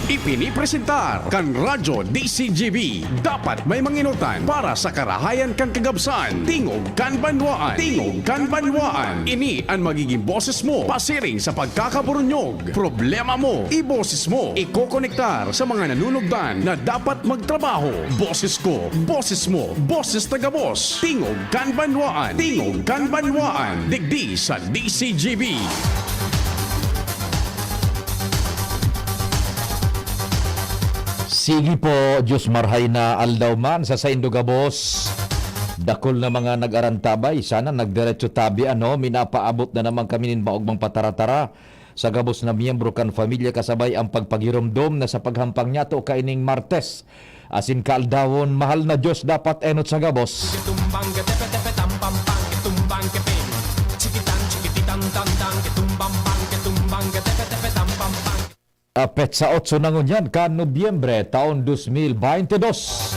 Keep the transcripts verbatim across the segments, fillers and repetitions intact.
Ipinipresentar kan Radyo D C G B. Dapat may manginotan para sa karahayan kan kagabsan. Tingog kan banwaan. Tingog kan banwaan. Ini an magiging boses mo pasiring sa pagkakaburunyog. Problema mo, iboses mo. Ikokonektar sa mga nanunugdan na dapat magtrabaho. Boses ko, boses mo, boses ta gabos. Tingog kan banwaan. Tingog kan banwaan. Digdi sa D C G B. Sige po, Diyos marhay na aldaw man sa saindo gabos. Dakul na mga nag-arantabay, sana nagdiretso tabi, ano, minapaabot na naman kami nin maogmang pataratara sa gabos na miyembro kan pamilya kasabay ang pagpagiromdom na sa paghampang niyato kaining Martes. Asin kaaldawon, mahal na Diyos, dapat enot sa gabos. Ketumbang ketepe-tepe tam pam pang, ketumbang kepeng. Chikitan chikititan tan tan, ketumbang bang, ketumbang ketepe-tepe tam pam pang. Ah, petsa otso na ngunyan kan Nobyembre, taon dos mil baynte dos.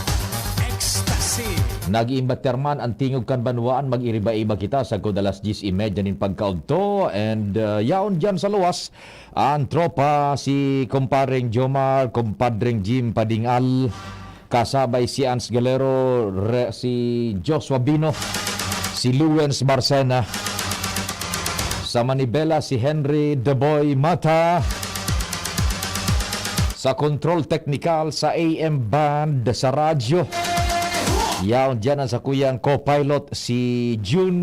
Ecstasy. Nag-iimbater man an tingog kan banwaan, mag-iriba-iba kita sagkod alas dyes y media nin pagkaudto. And, ah, yaon diyan sa luwas, an tropa, si Kumpareng Jomar, Kumpadreng Jim Padingal, kasabay si Ans Galero, re-, si Joshua Bino, si Luwens Marcena. Sa manibela, si Henry The Boy Mata. Sa control technical, sa A M band, sa radyo, yaon diyan ang sakuyang co-pilot, si June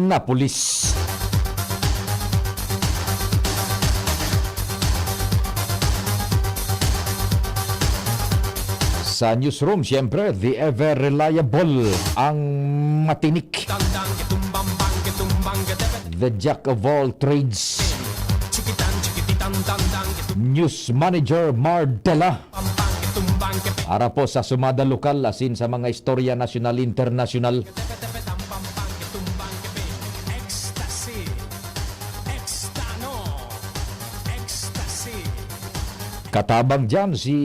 Napolis. Sa newsroom, siyempre, the ever reliable, ang matinik, the jack of all trades, news manager Mardela. Ara po sa sumada lokal, asin sa mga istorya nasyonal, internasyonal. Katabang diyan si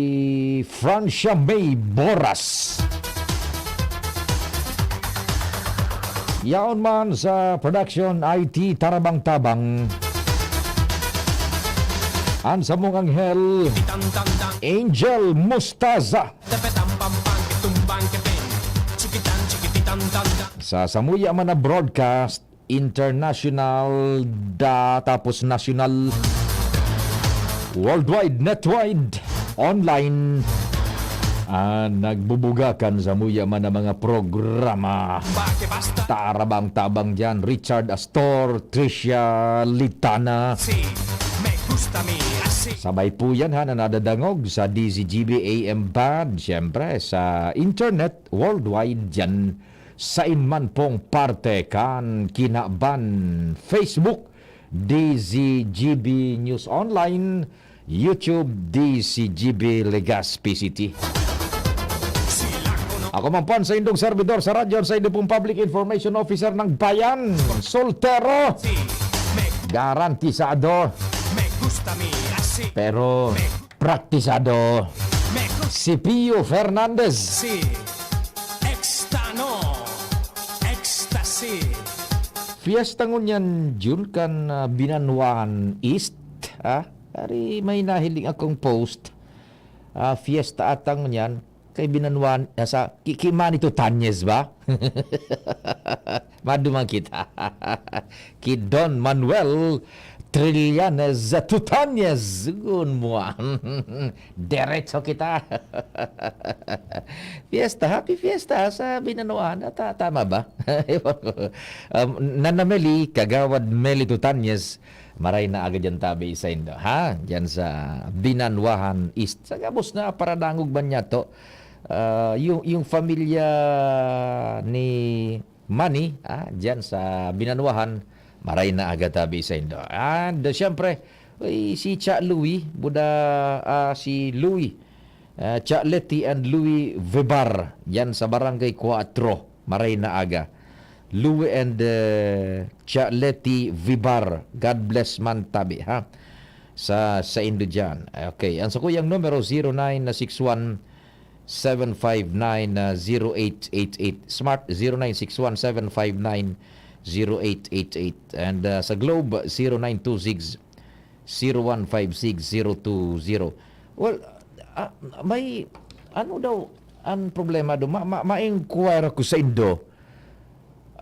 Francia May Boras. Yaon man sa production, I T, tarabang-tabang, an samong anghel, Angel Mustaza. Sa samuya man na broadcast, international, da, tapos national, worldwide, netwide, online. Ah, nagbubuga kan samuya man na mga programa. Tarabang-tabang diyan, Richard Astor, Tricia Litana. Sabay po yan, ha, na nadadangog sa D Z G B A M band, siyempre, sa internet, worldwide diyan. Sain man pong parte kan kinaban, Facebook, D Z G B News Online, YouTube, D Z G B Legazpi City. Ako man po an saindong servidor sa radyo, an saindo pong public information officer ng bayan, soltero, garantisado, pero praktisado, si Pio Fernandez. Ecstasy. Fiesta ngunyan, Jun, kan, ah, Binanwahan East, ah? Ari, may nahiling akong post. Ah, fiesta ata ngunyan kay Binanwahan, ah, sa ki-, ki Manny Tutanyes ba? Maduman kita. Ki Don Manuel Trillanes Tutanyes. Gun mo, ah. Derecho kita. Fiesta, happy fiesta sa Binanwahan. Ta-, tama ba? Ewan ko. Um, Nana Meli, Kagawad Meli Tutanyes, maray na aga diyan tabi saindo, ha? Diyan sa Binanwahan East. Sa gabos na paradangog man niyato, ah, yung, yung pamilya ni Manny, ah, diyan sa Binanwahan, maray na aga tabi saindo. And, uh, siyempre, uy, si Cha Louie, buda, ah, si Louie, ah, Cha Leti and Louie Vebar, diyan sa Barangay Cuatro, maray na aga. Louie and, uh, Cha Leti Vebar, God bless man tabi, ha? Sa, saindo diyan. Okay, ang sakuyang numero, zero nine six one, seven five nine, uh, zero eight eight eight. Smart, zero nine six one seven five nine zero eight eight eight. And, uh, sa Globe, zero nine two six zero one five six zero two zero. Well, ah, may, ano daw ang problema do? Ma-, ma-, ma-inquire ako sa indo.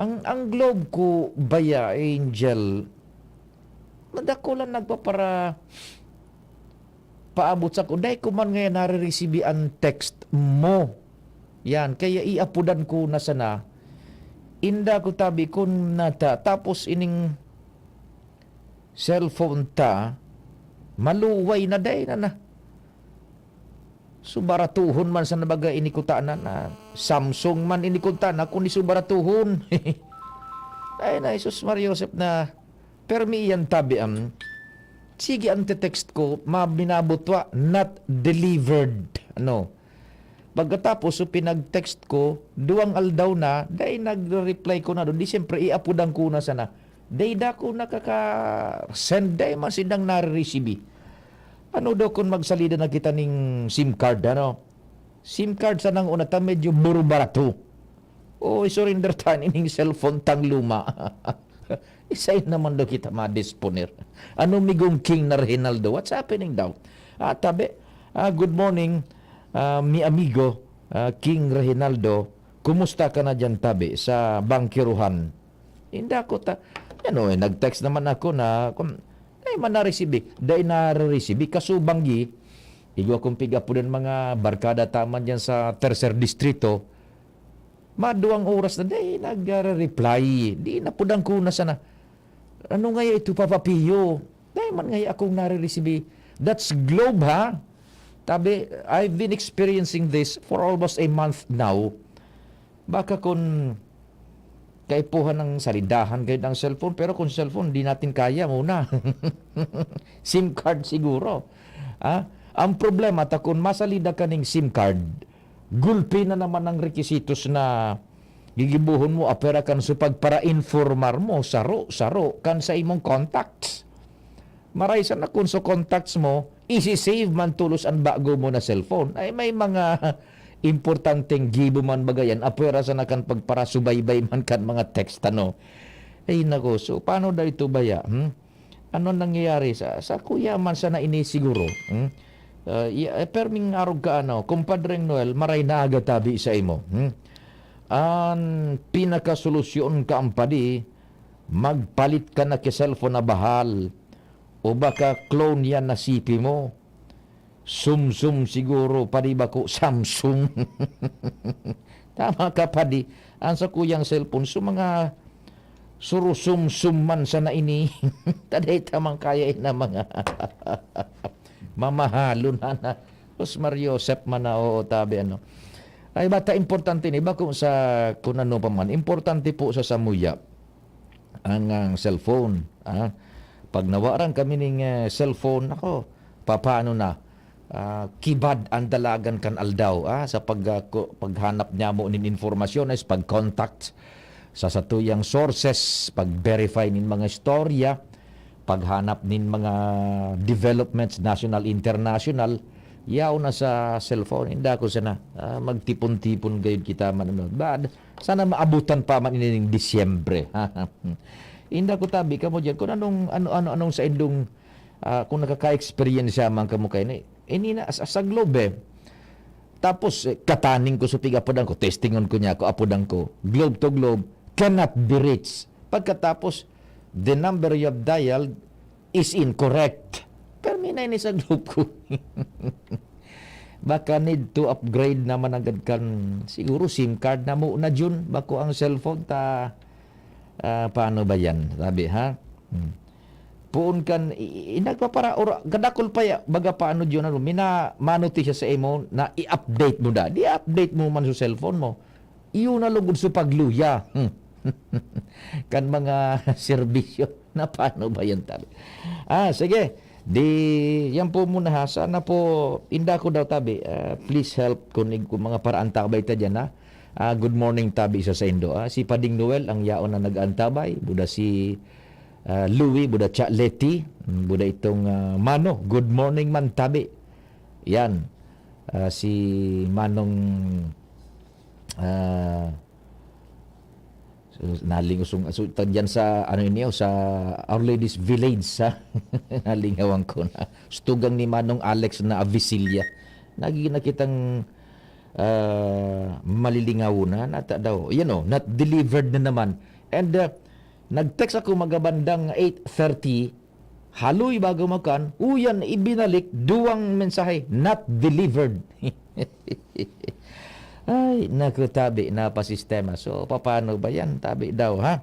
Ang, ang Globe ko baya, Angel, madako lang nagpapara-, paabot sako. Dai ko man ngayon nare-receive an text mo. Yan, kaya iapodan ko na sana. Inda ko tabi kun nata, tapos ining cellphone ta, maluway na, dai na na. Subaratuhon man sana baga ini kutana na, Samsung man ini kutana, kundi subaratuhon. Ay na, Jesus Maria Joseph na, permi iyan tabi, am. Sige, ang te-text ko, ma-, minabot wa, "Not delivered." Ano? Pagkatapos, so pinag-text ko, duwang aldaw na, dai nagre-reply ko na doon. Di siyempre, iapodan ko na sana. Dai da ko nakaka-send, dai man sindang nare-receive. Ano daw kung magsalida na kita ning SIM card, ano? SIM card sanang una ta, medyo buro-barato. O, i-surrender ta ining cellphone tang luma. Isay naman daw kita madisponer. Ano, migong King na Reginaldo? What's happening daw? Ah, tabi. Ah, good morning, ah, mi amigo, ah, King Reginaldo. Kumusta ka na diyan, tabi, sa bangkiruhan? Inda ko ta-, ano, eh, nag-text naman ako na, kung, dai man na-receive, eh. Dai na-receive, eh. Kasubanggi, igwa kong pigapudan mga barkada taman diyan sa Tercer Distrito, maduwang oras na, dai nagre-reply. Di napudan ko na sana. Ano ngaya ito, Papa Pio? Dai man ngaya akong nare-receive. That's Globe, ha? Tabi, I've been experiencing this for almost a month now. Baka kun kaipuhan ng salidahan kayo ng cellphone, pero kung cellphone, di natin kaya muna. SIM card siguro. Ah, ang problema ta kun masalida ka ning SIM card, gulpi na naman ang requisitos na gigibohon mo, apwera kan sa pagpara-informar mo, saro, saro, kan sa imong contacts. Maray sana kun sa contacts mo, isi-save man tolos an bago mo na cellphone. Ay, may mga importanteng gibo man baga yan, apwera sana kan pagparasubaybay man kan mga text, ano. Ay, nako, so, paano daw ito baya, hmm? Ano nangyayari sa, sa kuya man sana ini siguro, hmm? Ah, i-, eh, perming arog ka, ano, Kumpadreng Noel, maray na aga tabi sa imo, hmm? An pinakasolusyon ka, ang padi, magpalit ka na ki cellphone na bahal. O baka clone yan na sipi mo. Sumsum siguro, padi bako, Samsung. Tama ka, padi. Ang sa kuyang cellphone, so mga surusumsum man sana ini. Taday tamang kaya na mga mamahalon na na. Sus Mario, Sep man na, oo, tabi, ano. Ay, bata, importante ni, bako sa, kung ano pa man, importante po sa samuya ang, ang cellphone, ah. Pag nawaran kami ning, eh, cellphone, nako, papaano na? Ah, kibad ang dalagan kan aldaw, ah, sa pag, ah, ku-, paghanap niya mo nin informasyon, is pag-contact sa satuyang sources, pag-verify nin mga istorya, paghanap nin mga developments, national, international, yaon na sa cellphone. Inda ko sana, ah, magtipon-tipon gayud kita man, ano. Bad, sana maabutan pa man ining Disyembre. Inda ko tabi kamo diyan kung anong, ano, ano, anong sa indong, ah, kung nakaka-experience man kamo kayo na, ini na, sa, sa Globe, eh. Tapos, eh, kataning ko sa pigapodan ko, testingon ko niya ako, apodan ko, Globe to Globe, cannot be reached. Pagkatapos, "The number you have dialed is incorrect." Permi na ini sa Globe ko. Baka need to upgrade naman agad kan, siguro SIM card na mo na, Jun. Bako ang cellphone ta, ah, paano ba yan? Sabi, ha? Hmm. Poon kan, i-, i-, nagpapara-, ora-, kadakol pa ya, baga paano, Jun, ano, mina-, mano ti siya sa imo na i-update mo da. Di update mo man sa cellphone mo. Iyo na lugod sa pagluya. Hmm. Kan mga serbisyo. Na paano ba yan, tabi? Ah, sige. Di, yan po muna, ha. Sana po, inda ko daw, tabi. Ah, please help kung, kung mga paraantabay ta dyan, ha. Ah, good morning, tabi, sa saindo, ah. Si Pading Noel, ang yaon na nag-aantabay. Buda si, ah, Louie, buda Cha Leti, mm, buda itong, ah, Mano. Good morning man, tabi. Yan. Ah, si Manong, ah, So, naling usong, so, ta-, dyan sa, ano yun, sa Our Lady's Village, sa nalingawan ko na. Stugang ni Manong Alex na Avisilla. Nagiging na kitang, ah, malilingaw na, nata daw. Yan o, not delivered na naman. And, ah, nag-text ako magabandang eight thirty, haloy bago makan, uyan, ibinalik, duwang mensahe, "Not delivered." Ay, naku, tabi, napasistema. So, papaano ba yan? Tabi daw, ha?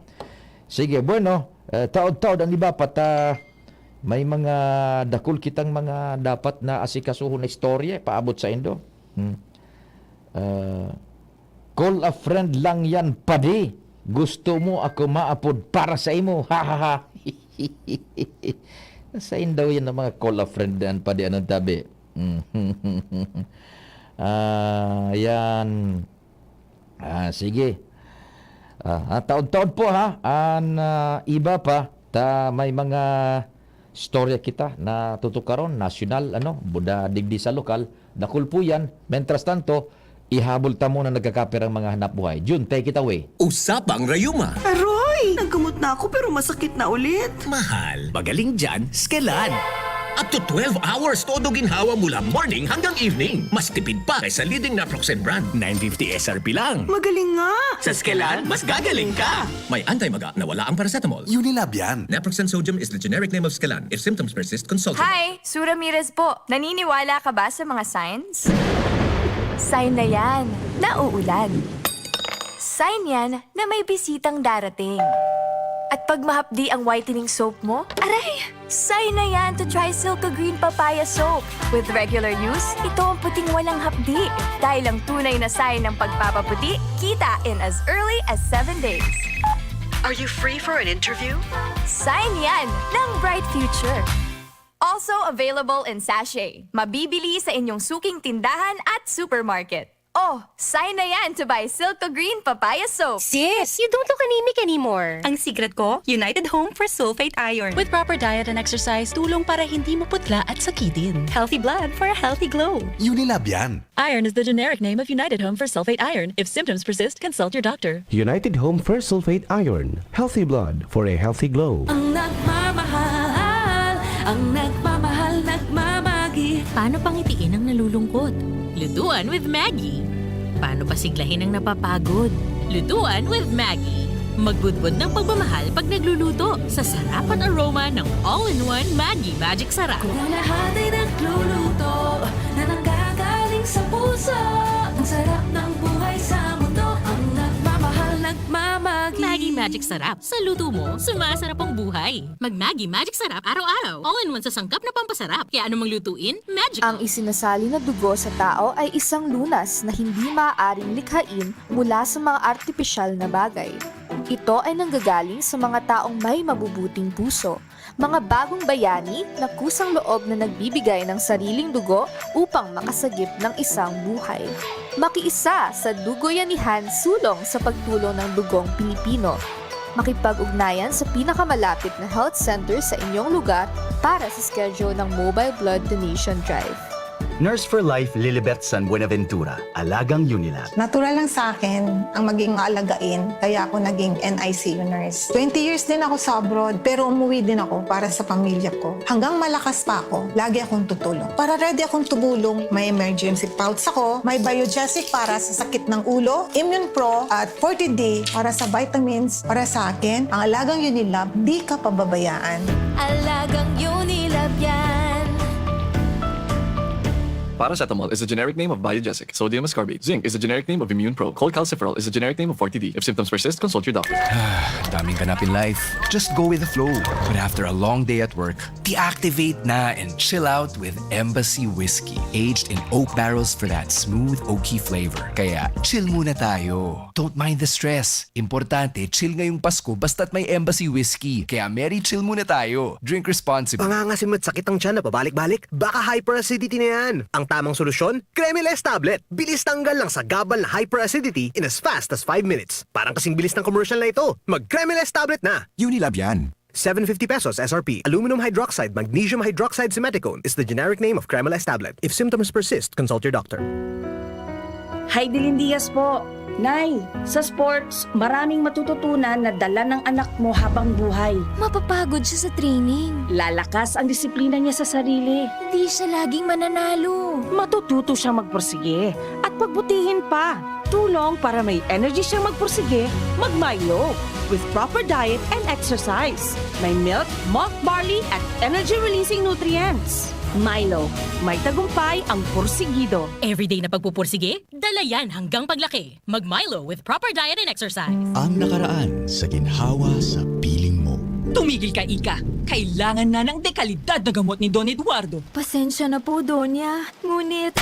Sige, bueno, eh, taod-taod ang iba, pat, ah, may mga dakul kitang mga dapat na asikasuhon na istorya, paabot sa indo. Hmm. Ah, "Call a friend lang yan, padi. Gusto mo ako maapod para sa imo. Ha, ha, ha." Sa indo yan ang mga call a friend yan, padi, anong tabi? Ah, yan. Ah, sige. Ah, ah, taon-taon po, ha. An, ah, iba pa, ta may mga istorya kita na tutukaron, nasyonal, ano, buda digdi sa lokal, dakul po yan. Mientras tanto, ihabol ta muna nagkakapirang mga hanap buhay. Jun, take it away. Usapang Rayuma. Aroy! Naggamot na ako pero masakit na ulit. Mahal, magaling dyan, Skelan. Up to twelve hours todo ginhawa mula morning hanggang evening. Mas tipid pa kaysa leading naproxen brand. Nine fifty S R P lang. Magaling nga! Sa Skelan, mas gagaling ka! May anti-maga na wala ang paracetamol. Unilab yan. Naproxen sodium is the generic name of Skelan. If symptoms persist, consult your Hi! Sue Ramirez po. Naniniwala ka ba sa mga signs? Sign na yan na uulan. Sign yan na may bisitang darating. At pag mahapdi ang whitening soap mo, aray! Sign na yan to try Silka Green Papaya Soap. With regular use, ito ang puting walang hapdi. Dahil ang tunay na sign ng pagpapaputi, kita in as early as seven days. Are you free for an interview? Sign yan ng bright future. Also available in sachet. Mabibili sa inyong suking tindahan at supermarket. Oh, sign na yan to buy Silka Green Papaya Soap. Sis, you don't look anemic anymore. Ang secret ko, United Home for Sulfate Iron. With proper diet and exercise, tulong para hindi maputla at sakitin. Healthy blood for a healthy glow. Unilab yan. Iron is the generic name of United Home for Sulfate Iron. If symptoms persist, consult your doctor. United Home for Sulfate Iron. Healthy blood for a healthy glow. Ang nagmamahal, ang nagmamahal, nagmamagi. Paano pangitiin ang nalulungkot? Lutuan with Maggi. Paano pasiglahin ang napapagod? Lutuan with Maggi. Magbudbod ng pagmamahal pag nagluluto sa sarap at aroma ng all-in-one Maggi Magic Sarap. Kung ang lahat ay nagluluto na nanggagaling sa puso, ang sarap ng buhay sa mundo, ang nagmamahal, nagmamagi. Maggi Magic Sarap. Sa luto mo, sumasarap ang buhay. Mag Maggi Magic Sarap araw-araw. All-in-one sa sangkap na pampasarap. Kaya anumang lutuin, magical. Ang isinasali na dugo sa tao ay isang lunas na hindi maaaring likhain mula sa mga artipisyal na bagay. Ito ay nanggagaling sa mga taong may mabubuting puso, mga bagong bayani na kusang loob na nagbibigay ng sariling dugo upang makasagip ng isang buhay. Makiisa sa Dugoyanihan Sulong sa Pagtulong ng Dugong Pilipino. Makipag-ugnayan sa pinakamalapit na health center sa inyong lugar para sa schedule ng Mobile Blood Donation Drive. Nurse for Life Lilibet San Buenaventura, Alagang Unilab. Natural lang sa akin ang maging maalagain, kaya ako naging N I C U nurse. Twenty years din ako sa abroad, pero umuwi din ako para sa pamilya ko. Hanggang malakas pa ako, lagi akong tutulong. Para ready akong tumulong, may emergency pouch ako, may Biogesic para sa sakit ng ulo, Immune Pro at Forte D para sa vitamins. Para sa akin, ang alagang Unilab, di ka pababayaan. Alagang Unilab yan. Paracetamol is the generic name of Biogesic. Sodium ascorbate. Zinc is the generic name of Immune Pro. Cholecalciferol is the generic name of Forte D. If symptoms persist, consult your doctor. Daming ganap in life. Just go with the flow. But after a long day at work, deactivate na and chill out with Embassy Whiskey. Aged in oak barrels for that smooth, oaky flavor. Kaya, chill muna tayo. Don't mind the stress. Importante, chill ngayong Pasko basta't may Embassy Whiskey. Kaya Merry Chill muna tayo. Drink responsibly. Pangangasim at sakit ang tiyan na pabalik-balik? Baka hyperacidity na yan. Ang tamang solusyon, Cremeles tablet. Bilis tanggal ng sagabal na hyperacidity in as fast as five minutes. Parang kasing bilis ng commercial na ito. Mag Cremeles tablet na. Unilab yan. Seven fifty pesos S R P. Aluminum hydroxide, magnesium hydroxide, simeticone is the generic name of Cremeles tablet. If symptoms persist, consult your doctor. Hi, Dilin Diaz po. Nay, sa sports, maraming matututunan na dala ng anak mo habang buhay. Mapapagod siya sa training. Lalakas ang disiplina niya sa sarili. Hindi siya laging mananalo. Matututo siyang magpursige at pagbutihin pa. Tulong para may energy siyang magpursige, mag-Milo with proper diet and exercise. May milk, malt barley at energy-releasing nutrients. Milo, may tagumpay ang pursigido. Everyday na pagpupursige, dala yan hanggang paglaki. Mag-Milo with proper diet and exercise. Ang nakaraan sa ginhawa sa piling mo. Tumigil ka, Ika. Kailangan na ng dekalidad na gamot ni Don Eduardo. Pasensya na po, Donya. Ngunit,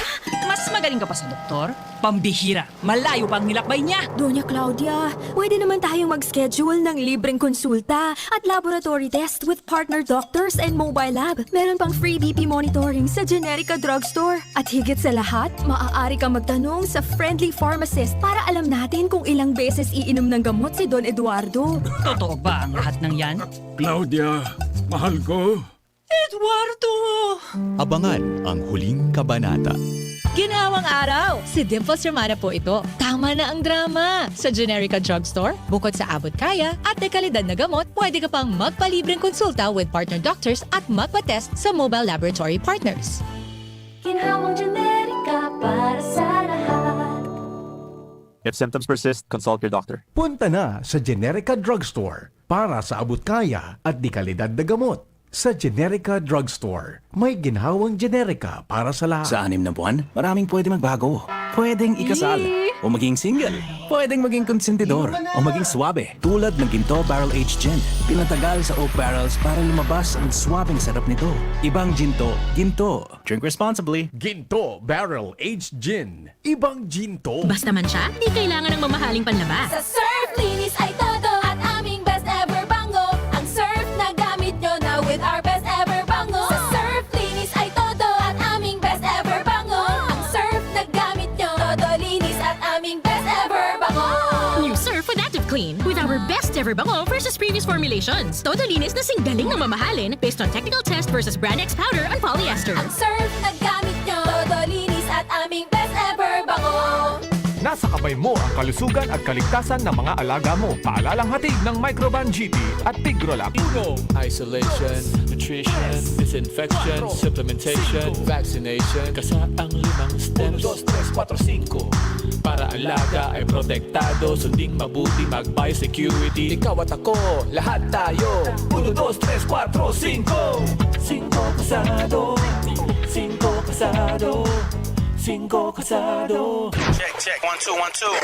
Mas magaling ka pa sa doktor? Pambihira. Malayo pa ang nilakbay niya. Doña Claudia, pwede naman tayong mag-schedule ng libreng konsulta at laboratory test with partner doctors and mobile lab. Meron pang free B P monitoring sa Generica Drugstore. At higit sa lahat, maaari kang magtanong sa friendly pharmacist para alam natin kung ilang beses iinom ng gamot si Don Eduardo. Totoo ba ang lahat ng yan? Claudia, mahal ko. Eduardo! Abangan ang huling kabanata. Ginhawang araw! Si Dimples Romana po ito. Tama na ang drama! Sa Generica Drugstore, bukod sa abot kaya at dekalidad na gamot, pwede ka pang magpalibreng konsulta with partner doctors at magpa-test sa mobile laboratory partners. Ginhawang Generica para sa lahat. If symptoms persist, consult your doctor. Punta na sa Generica Drugstore para sa abot kaya at dekalidad na gamot. Sa Generica Drugstore, may ginhawang Generica para sa lahat. Sa anim na buwan, maraming pwede magbago. Pwedeng ikasal, o maging single. Pwedeng maging konsentidor, o maging swabe. Tulad ng Ginto Barrel Aged Gin. Pinatagal sa oak barrels para lumabas ang swabeng sarap nito. Ibang Ginto, Ginto. Drink responsibly. Ginto Barrel Aged Gin. Ibang Ginto. Basta man siya, di kailangan ng mamahaling panlaba. Sa Surf Linis ay todo at aming best ever bango. Ang Surf na gamit nyo na with our best ever bango. Sa Surf Linis ay todo at aming best ever bango. Ang Surf na gamit nyo, todo linis at aming best ever bango. New Surf with Active Clean with our best ever bango versus previous formulations. Todo linis na singgaling na mamahalin based on technical test versus brand X powder and polyester. Ang Surf na gamit nyo, todo linis at aming best ever bango. Nasa kamay mo ang kalusugan at kaligtasan ng mga alaga mo. Paalalang hatid ng Microban G T at Tigrolac. Uno, isolation, nutrition, disinfection, supplementation, vaccination. Kasa ang limang steps. Uno, dos, tres, kuwatro, singko. Para alaga ay protektado, sunding mabuti, mag-biosecurity. Ikaw at ako, lahat tayo. Uno, dos, tres, kuwatro, singko. Singko kasado. Singko kasado. Singko kasado. Check, check. One, two, one, two.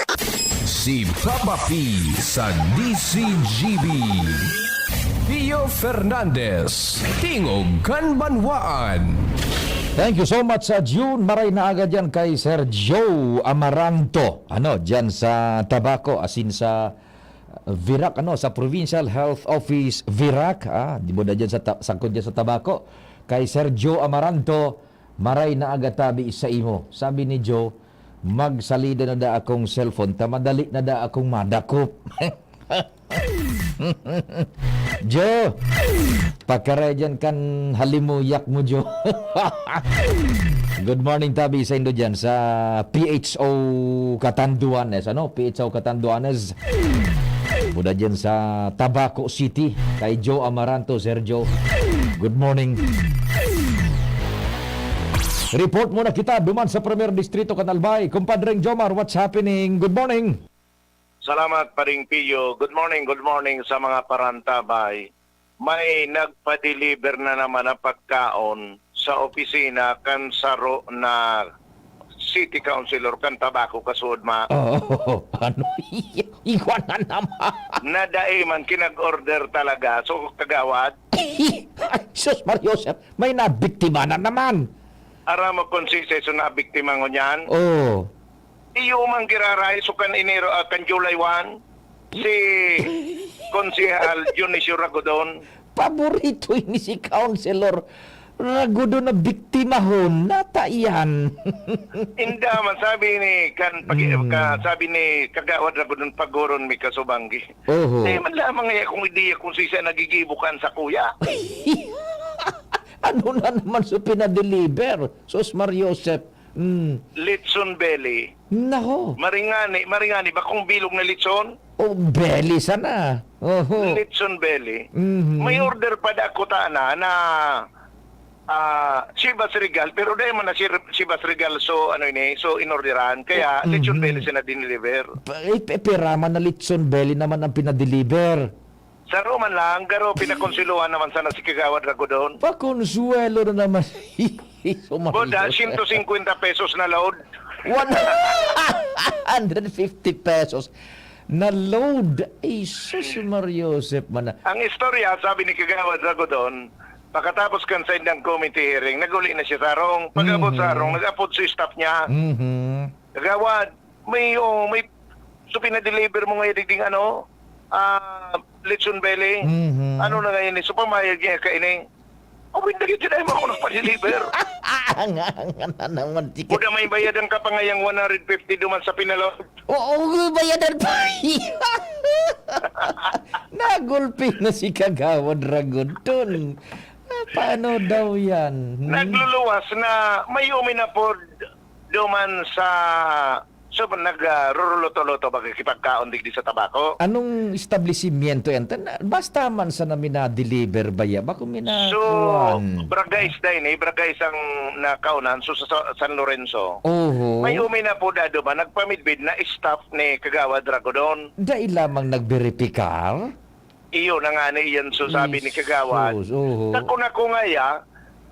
Si Papa P sa D C G B. Pio Fernandez, Tingog kan Banwaan. Thank you so much, sa June. Maray na aga dyan kay Sir Joe Amaranto. Ano, dyan sa Tabaco, asin sa Virac, ano, sa Provincial Health Office, Virac, ah, di mo na dyan sa ta-, sangkod dyan sa Tabaco. Kay Sir Joe Amaranto, maray na aga tabi sa imo. Sabi ni Joe, "Magsalida na da akong cellphone, ta madali na da akong madakop." Jo, pakaray dyan kan halimuyak mo, Jo. Good morning, tabi sa indo dyan sa P H O Catanduanes, ano? P H O Catanduanes. Muda dyan sa Tabaco City, kay Joe Amaranto, Sir Joe. Good morning. Report muna kita duman sa Primer Distrito, Canalbay. Kumpadreng Jomar, what's happening? Good morning. Salamat, Paring Pio. Good morning, good morning sa mga parantabay. May nagpa-deliver na naman ng pagkaon sa opisina kan saro na city councilor kan Tabaco, kasuod ma. Oo, ano? Igwa na naman. Nadai man, kinag-order talaga. So, kagawad? Ay, sus, Mario Joseph, may nabiktima na naman. Aram mo kung si Seso na biktima ngunyan? Oo. Iyo man giraray, so kan Enero, ah, kan July one, si Konsehal Dionisio Ragodon. Paborito ini si Councilor Ragodon na biktimahon. Nata iyan. Inda man, sabi ni kan, pag-, Mm. ka, sabi ni Kagawad Ragodon, "Pagoron mi kasubanggi." Oho. Di man lamang iya kung ideya kung sisa nagigibo kan sa kuya. Ano na naman so pinadeliver? Sus, Mario Joseph. Mm. Litson belly. Nako. Maringani, maringani, bakong bilog na litson? Oh, belly sana. Oho. Litson belly. Mhm. May order pa da ako ta na, na, ah, Chivas Regal, pero dai man na si, Chivas Regal, so, ano ini, so, inorderan. Kaya, Mhm. litson belly sana diniliver. Pa-, eh, pe-, pera man na litson belly naman ang pinadeliver. Saro man lang, garo pinakonsuelohan naman sana si Kagawad Ragodon. Pakonsuelo na naman. Boda, Mario. Siyento singkwenta pesos na load. One hundred fifty pesos na load. Ay, sus, Mario Joseph, mana. Ang istorya, sabi ni Kagawad Ragodon, pagkatapos kan sa indang committee hearing, nag-uli na siya sa harong. Pag-abot sa Mhm. harong, nag-apod sa staff niya. Mhm. Kagawad, may, oh, may, so pinadeliver mo ngayon digding ano, ah, lechon belly? Mhm. Ano na ngayon eh? So pamayag niya ka ini. Oh, hindi ka dyan mo ako nagpa-deliver. Ang, ang, ang, naman ticket. Kuda may bayadan ka pa ngayang one hundred fifty duman sa pinalod. Oo, bayadan pa. Nagulpi na si Kagawad Ragodon. Ah, paano daw yan? Hmm? Nagluluwas na may uminapod duman sa, so, nag, ah, ruruluto-luto, magkikipagkaon digdi sa tabako. Anong establisimyento yan? Tan-, basta man sa na mina-deliver ba ya? Bako mina-, So, kuwan. Bragais da ini, Bragais ang nakaunan, so, sa, sa San Lorenzo. Oho. May uminapod da duman, nagpamidbid na staff ni Kagawad Ragodon. Dai lamang nagberipikar? Iyo na nga ni iyan, so, sabi ni Kagawad. Jesus, oho. Takon ako nga iya,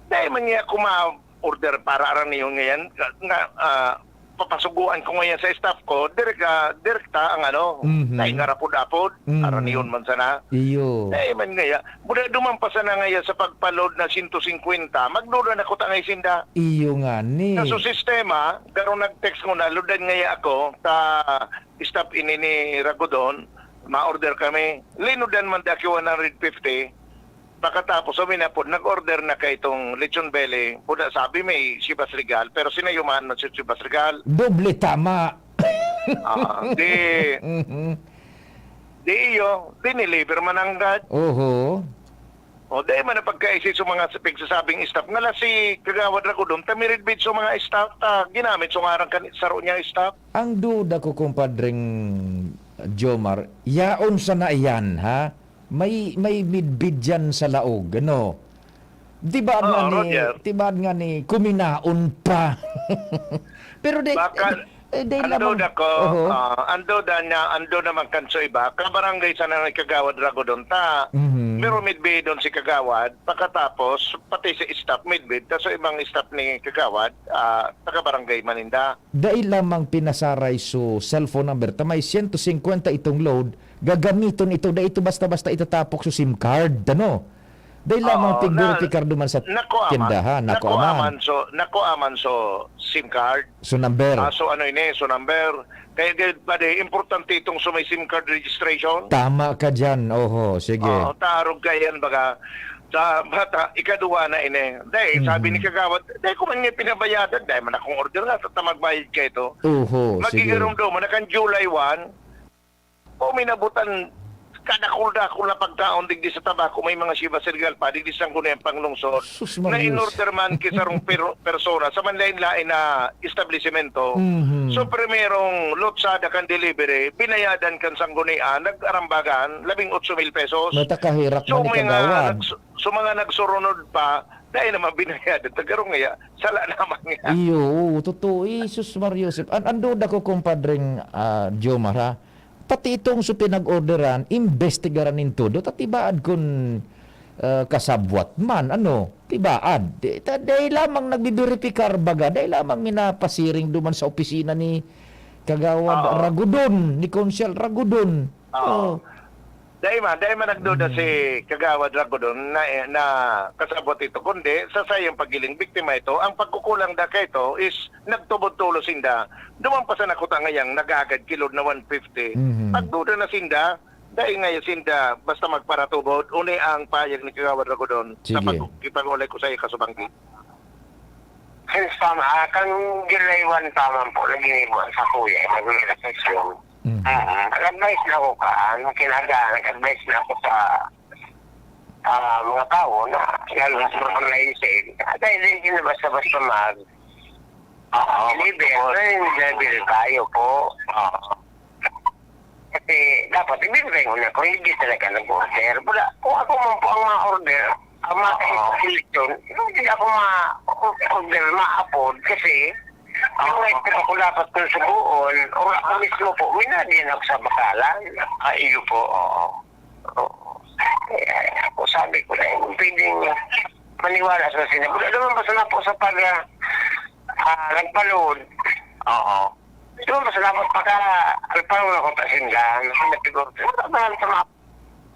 dai man niya ako ma-order para aranihon ngayon, nga, nga, ah, papasuguan ko ngayon sa staff ko, direk-, ah, direkta ang ano, Mhm. dai nga rapod-apod, Mhm. aranihon man sana. Iyo. Dai man ngaya, muna duman pa sana ngaya sa pagpa-load na siyento singkwenta, magduda na ko ta ngay sinda. Iyo nga ni. Sa su sistema, garo nag-text ko na, ludan ngaya ako, ta staff ini ni Ragodon, ma-order kami. Linudan man da ki one hundred fifty. Pagkatapos, uminapod, nag-order na kay itong lechon belly. Puda sabi, may Chivas Regal, pero sinayumahan man si Chivas Regal. Doble tama. Ah, di, Mhm. di iyo, diniliver man anggad. Oho. O, di man na pagkaisi sa mga pigsasabing staff. Ngala si Kagawad Ragodon, tamiridbid sa mga staff, ta ginamit sa ngaran kan saro niyang staff. Ang duda ko, kumpadreng Jomar, yaon sana iyan, ha? May, may midbid diyan sa laog, ano? Di ba Oo, nga ni, Roger. Di ba nga ni, kuminaon pa? Pero di, Baka, eh, di ang lamang, duda ko, oho. Ah, ang duda niya, ang duda naman kan sa iba, kabarangay sana ni Kagawad Ragodon ta. Mhm. Pero midbidon si Kagawad, pagkatapos, pati si staff midbid, ta sa ibang staff ni Kagawad, ah, taga-barangay man ninda. Dai lamang pinasaray so cellphone number ta may siyento singkwenta itong load, gagamiton ito, dai ito basta-basta itatapok so SIM card, ano? Dai lamang Oo, pigverify na, duman sa nakuha man, tindahan, nakuha nakuha man. Man so, nakuha man so SIM card. So number. Ah, so ano ini, so number. Kaya gayud pa di, importante itong so may SIM card registration. Tama ka diyan, oho, sige. Oo, tarog ka yan, baga, sa bata, ikaduwa na ini. Dai, sabi ni Mhm. Kagawad, dai ko man nga pinabayadan, dai man akong order nga, sa magbayad ka ito. Oho, sige. Magigirumdom, na kan July one, o minabutan, kadakul-dakul na pagkaon digdi sa tabako, may mga Chivas Regal pa, digdi sa Sangguniang Panglungsod, Sus, na Marios. In-order man ki sarong pero-, persona sa manlain-lain na establisimento. Mhm. So, primerong lotsada kan delivery, binayadan kan Sanggunian, nag-arambagan, labing otso mil pesos. Matakahirak So, man ni mga Kagawad. nagsu-, so, mga nagsurunod pa, dai naman binayadan. Tagarong ngaya, sala naman nga. Iyo, oo, totoo. Eh, sus, Mario Joseph. An-, ang duda ko, kumpadreng, ah, Jomar, ha? Pati itong so pinag-orderan, imbestigaran nin todo, ta tibaad kun, ah, kasabwat man, ano, tibaad. Di, ta, dai lamang nagbiberipikar, baga, dai lamang minapasiring duman sa opisina ni Kagawad Oo. Ragodon, ni Konsehal Ragodon. Oo. Oo. Dai man, dai man nagduda Mm. si Kagawad Ragodon na, na kasabwat ito, kundi sa sayang paghiling biktima ito, ang pagkukulang da kaito is nagtubod tolos sinda. Duman pa sa nakuta ngayang nagagad kilod na one fifty. Mhm. Pagduda na sinda, dai ngaya sinda basta magparatubod, uni ang pahayag ni Kagawad Ragodon sa Sige. pag-, kipag-ulay ko sa iya kasubanggi. Since pa, ah, kan July one pa man po, naginibo sa kuya, nagrelasyon. Mhm. Mm. Nag-advise na ako ka, ano, kinaga, nag-advise na ako sa, ah, mga tao na, lalo na sa mga online sale. Ah, dahil hindi na basta-basta mag, ah, driver, Oo. may driver tayo po. Oo. Kasi dapat ibibigay ko na kung hindi talaga nag-order. Wala, kung ako man po ang ma-order, ang mga Oo. seleksyon, hindi ako ma-order, ma-afford kasi ang Oo. item ako dapat kung subuon, o ako mismo po, minadiyan ako sa bakalan. Ah, iyo po, oo. Oo. Eh, ako sabi ko na, hindi pwedeng maniwala sa sinabi. Wala naman basta na po sa pag, ah, ah, nagpa-load. Oo. Di ba, mas dapat pagka nagpa-load ako sa tindahan, nagpigurte. Wala naman sa mga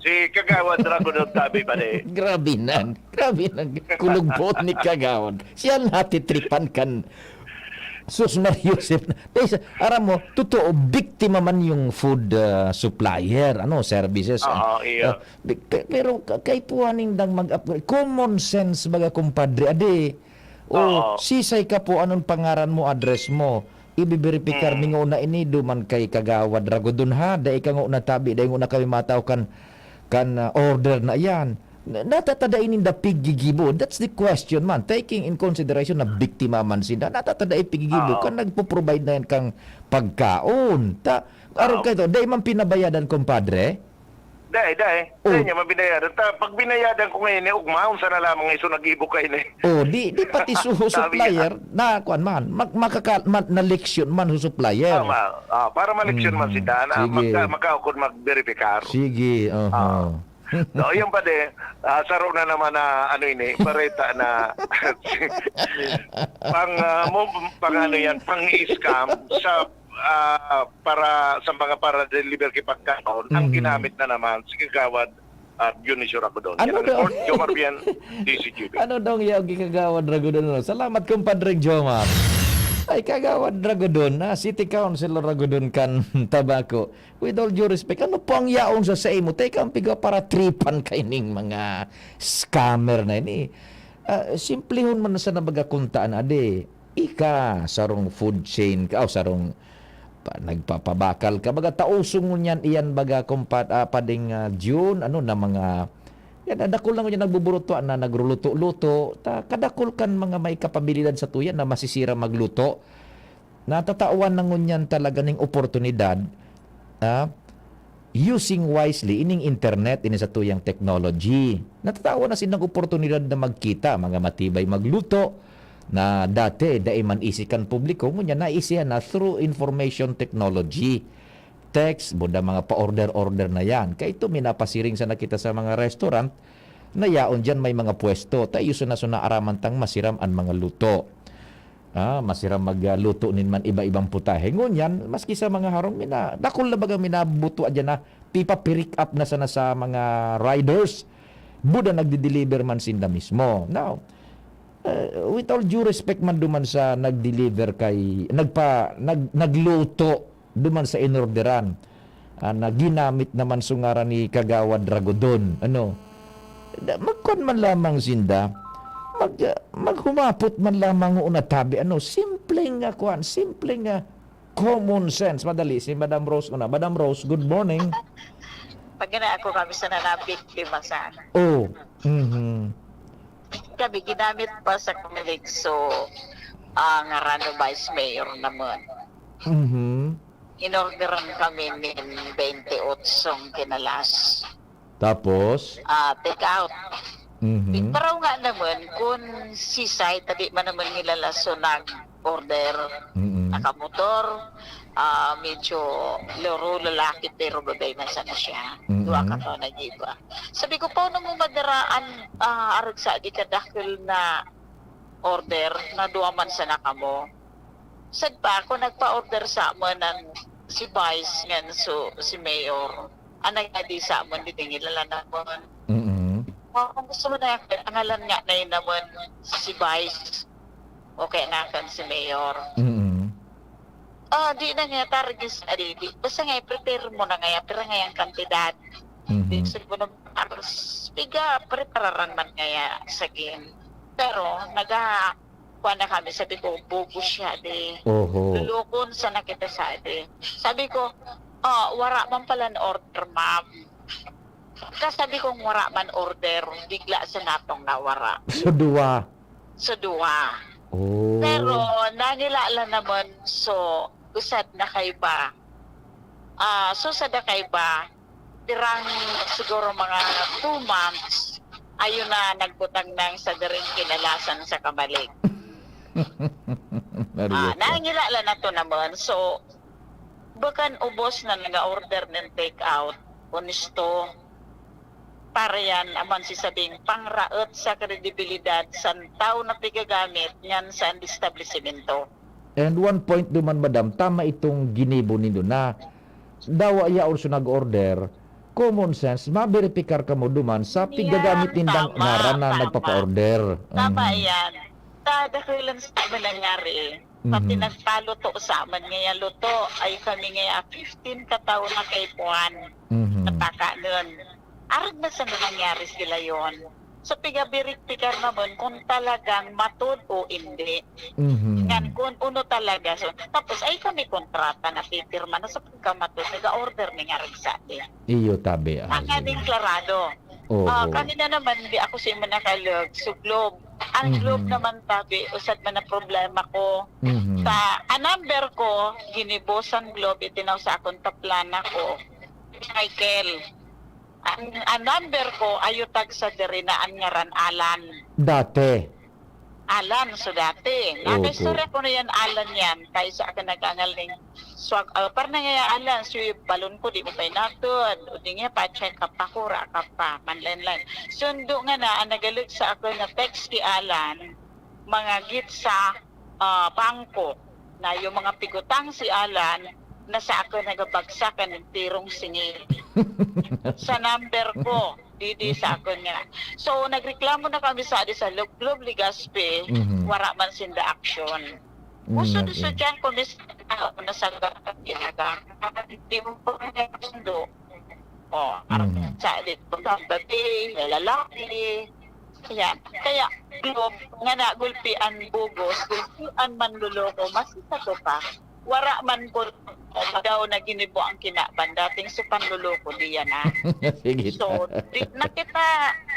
Si Kagawad Dragon ng tabi pa ni. Grabe na. Grabe na. Kulugpot ni Kagawad. Siya natitripan kan Sus Mar Yosef. Dahil sa, aram mo, totoo, biktima man yung food ah, supplier, ano, services. ah. Oo, iyo. Ah, bi- pe- pero ka- kay puwaning dang mag-upgrade. Common sense baga, kumpadre. Ade, o Oo. sisay ka po, anong pangaran mo, address mo? Ibiberipikar Mm. mi nguna ini duman kay Kagawad Ragodon, ha? Dai ka nguna tabi, dai nguna kami mataw kan, kan ah, order na yan. Na- Natatada ininda pigigibo. That's the question man. Taking in consideration na biktima man sinda, natatada ipigigibo Oo. kan nagpo-provide na yan kang pagkaon. Ta, aron Oo. kayo to, dai man pinabayadan, kumpadre? Dai, dai. Oh. Dai niya mabinayadan. Ta, pag binayadan ko ngayon, eh, ugmaon sana lamang iso nag-ibo kayo na eh. Oh, di di pati suho Sabi supplier na kuan man, mag, makaka, ma, na leksyon man sa supplier. Tama. Ah, para maleksyon man Mm, si Dana, sige. magka, makaukod magberipikar. Sige, oho. Ah. So, yun pa din, ah, saro na naman na ano ini, bareta na pang ah, mo pang ano yan, pang scam sa ah, para sa mga para deliver ki pagkaon, ang Mhm. ginamit na naman si Kagawad at Dionisio Ragodon. Ano Yan ang daw? report, Jomar Bien, D C G B. Ano daw yung gikagawan, Ragudan? Salamat, kumpadre Jomar. Ay, kagawad Ragudan, na City Councilor Ragudan kan Tabaco. With all due respect, ano po ang yaon sa sa imo? Teka, ang piga para tripan kaining mga scammer na ini. Ah, simplihon man sa nabaga kuntaan, ade. Ika, sarong food chain ka, o sarong pa, nagpapabakal ka. Baga, tausong ngunyan iyan, baga, kumpa, ah, pading ah, June, ano na mga, yan, ah, dakul na ngunyan nagbuburuto na nagruluto-luto. Ta, kadakul kan mga may kapabilidad sa tuyan na masisira magluto. Natatawan na ngunyan talaga ning oportunidad, ah, using wisely ining internet, ini sa tuyang technology. Natatawan na silang oportunidad na magkita, mga matibay magluto, na dati dai man isi kan publiko, ngunyan naisihan na through information technology. Text, buda mga pa-order-order na yan. Kaya ito, minapasiring sana kita sa mga restaurant, na yaon dyan may mga pwesto. Tayo sa naso naaraman tang masiram an mga luto. Ah, masiram magluto nin man iba-ibang putahe. Ngunyan, maski sa mga harong, mina, dakul na baga minabuto dyan na pipa-pick up na sana sa mga riders. Buda nagdi-deliver man sinda mismo. Now, eh, with all due respect man duman sa nag-deliver kay, nagpa, nag, nagluto duman sa inorderan, ah, na ginamit naman sa ngaran ni Kagawad Ragodon. Ano? Da, magkuan man lamang sinda, mag, ah, maghumapot man lamang o natabi. Ano? Simpleng nga kuan, simpleng nga common sense. Madali, si Madam Rose una. Madam Rose, good morning. Pag ina ako kami sa nanabiktima sana. Oh, mhm. Kami ginamit pa sa Comelec, so ang Rano Vice Mayor naman. Mhm. Inorderan kami nin twenty-eight kinalas. Tapos? Ah, take out. Mhm. Pero nga naman, kung si Sai, tadi man naman nilalaso nag-order, Mhm. nakamotor, ah, medyo loro lalaki pero babae man sana siya. Mm-mm. Duwa ka to nag-iba. Sabi ko, "Paano mo madaraan, ah, arog sa di kadakol na order na duwa man sana kamo?" Sad pa ako, nagpa-order sa mo ng si Vice ngan so, si Mayor. Ang nagadi sa mo, di tingilala na mo. Mm-mm. Kung gusto mo na yan, ang ngalan nga na yun naman si Vice. Okay na kan si Mayor. Mm-mm. Ah, di na nga target sa di. Basta nga, i-prepare mo na nga yan. Pero nga yung kantidad. Mhm. Di sa mo na, tapos, piga, prepararan man nga yan sa game. Pero, naga, kuha na kami, sabi ko, "Bobo siya, di. Oho. Lulukon sa nakita sa di." Sabi ko, "Ah, wara man pala na order, ma'am." Kasabi kong wara man order, bigla sa natong nawara. So, duwa. So, duwa. Oh. Pero nangilala naman, so, usad na kaiba. Ah, so, sa dakay ba, tirang siguro mga two months, ayun na, nagbutang nang sa diring kinalasan sa kamalig. Ah, Nariyot ka. Nangilala na to naman. So, bakan ubos na nag-order ng take out, honesto. Para yan, aman si sabing pangraot sa kredibilidad san tao na tigagamit ngan sa establisimento. And one point duman, madam, tama itong ginibo nindo na dawa yaon sa nag-order, common sense, maberipikar kamo duman sa Yan, pigagamit nindang tama, ngaran na tama. nagpapa-order. Tama Mhm. yan. Kadakulan sa amin nangyari, sa Mhm. pinagpaluto sa amin ngaya luto, ay kami ngaya fifteen katawo na kay Juan, Mhm. nataka nun. Arog na sa nangyari sila yon. So, pigaberipikar naman kung talagang matod o hindi. Mhm. Ngan kung uno talaga. So, tapos ay kami kontrata na pipirma na sa pagkamatod, nag-order ni nga rin sa atin. Iyo tabi. Ah, Tanganing klarado. Oo. Ah, kanina naman, di ako si manakalog, so Globe. Ang Mhm. Globe naman tabi, usad man ang problema ko. Mhm. Sa, ang number ko, ginibo san Globe, itinaw sa akon taplana ko. Michael. Ang, ang number ko, ayo tag sa diri na ang ngaran Alan. Dati. Alan, so dati. Opo. Nakaistorya ko na yan, Alan yan. Kaya sa akin nag-angal ning swag, uh, parang nga yan, Alan, so yung balon ko, di mo pa inatod. O di nga, pa-check up ako, ra ka pa, manlain-lain. Sundo nga na, ang nagalig sa ako na text ki Alan, mga git sa ah, bangko, na yung mga pigutang si Alan, na sa ako nagabagsak ang tirong singil. Sa number ko, didi sa ako nga. So, nagreklamo na kami sa, di sa Lub-, Lub Legazpi, Mhm. wara man sinda action. Mm, Usod-usod okay. Yan kung may tao na sa ginagawa. Hindi mo pa kaya sundo. Oh, Mhm. Sa di ko babae, lalaki. Yan. Kaya, Globe, nga nagulpi ang bugos, gulpi ang manloloko, mas isa to pa. Wara man po daw na ginibo ang kinaban, dating si panloloko, di yan ah. Sige. So, di na kita,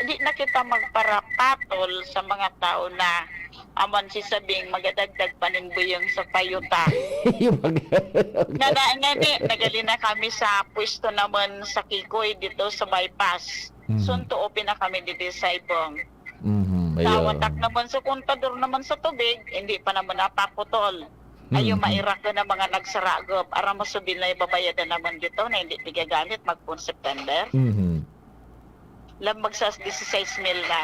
di na kita magparapatol sa mga tao na aman si sabing magadagdag panimbuyong sa payuta. Yung mag- Nga na, nga ni, nagali na kami sa pwesto naman sa Kikoy dito sa bypass. Mhm. Sunto open na kami dito sa Ibong. Mhm, ayun. Nawatak naman sa kontador naman sa tubig, hindi pa naman napaputol. Ayo Mhm. maira ko na mga nagsaragop, aram mo subil na ibabayadan naman dito na hindi pigagamit magpon September. Mhm. Lambag sa dieciséis mil na.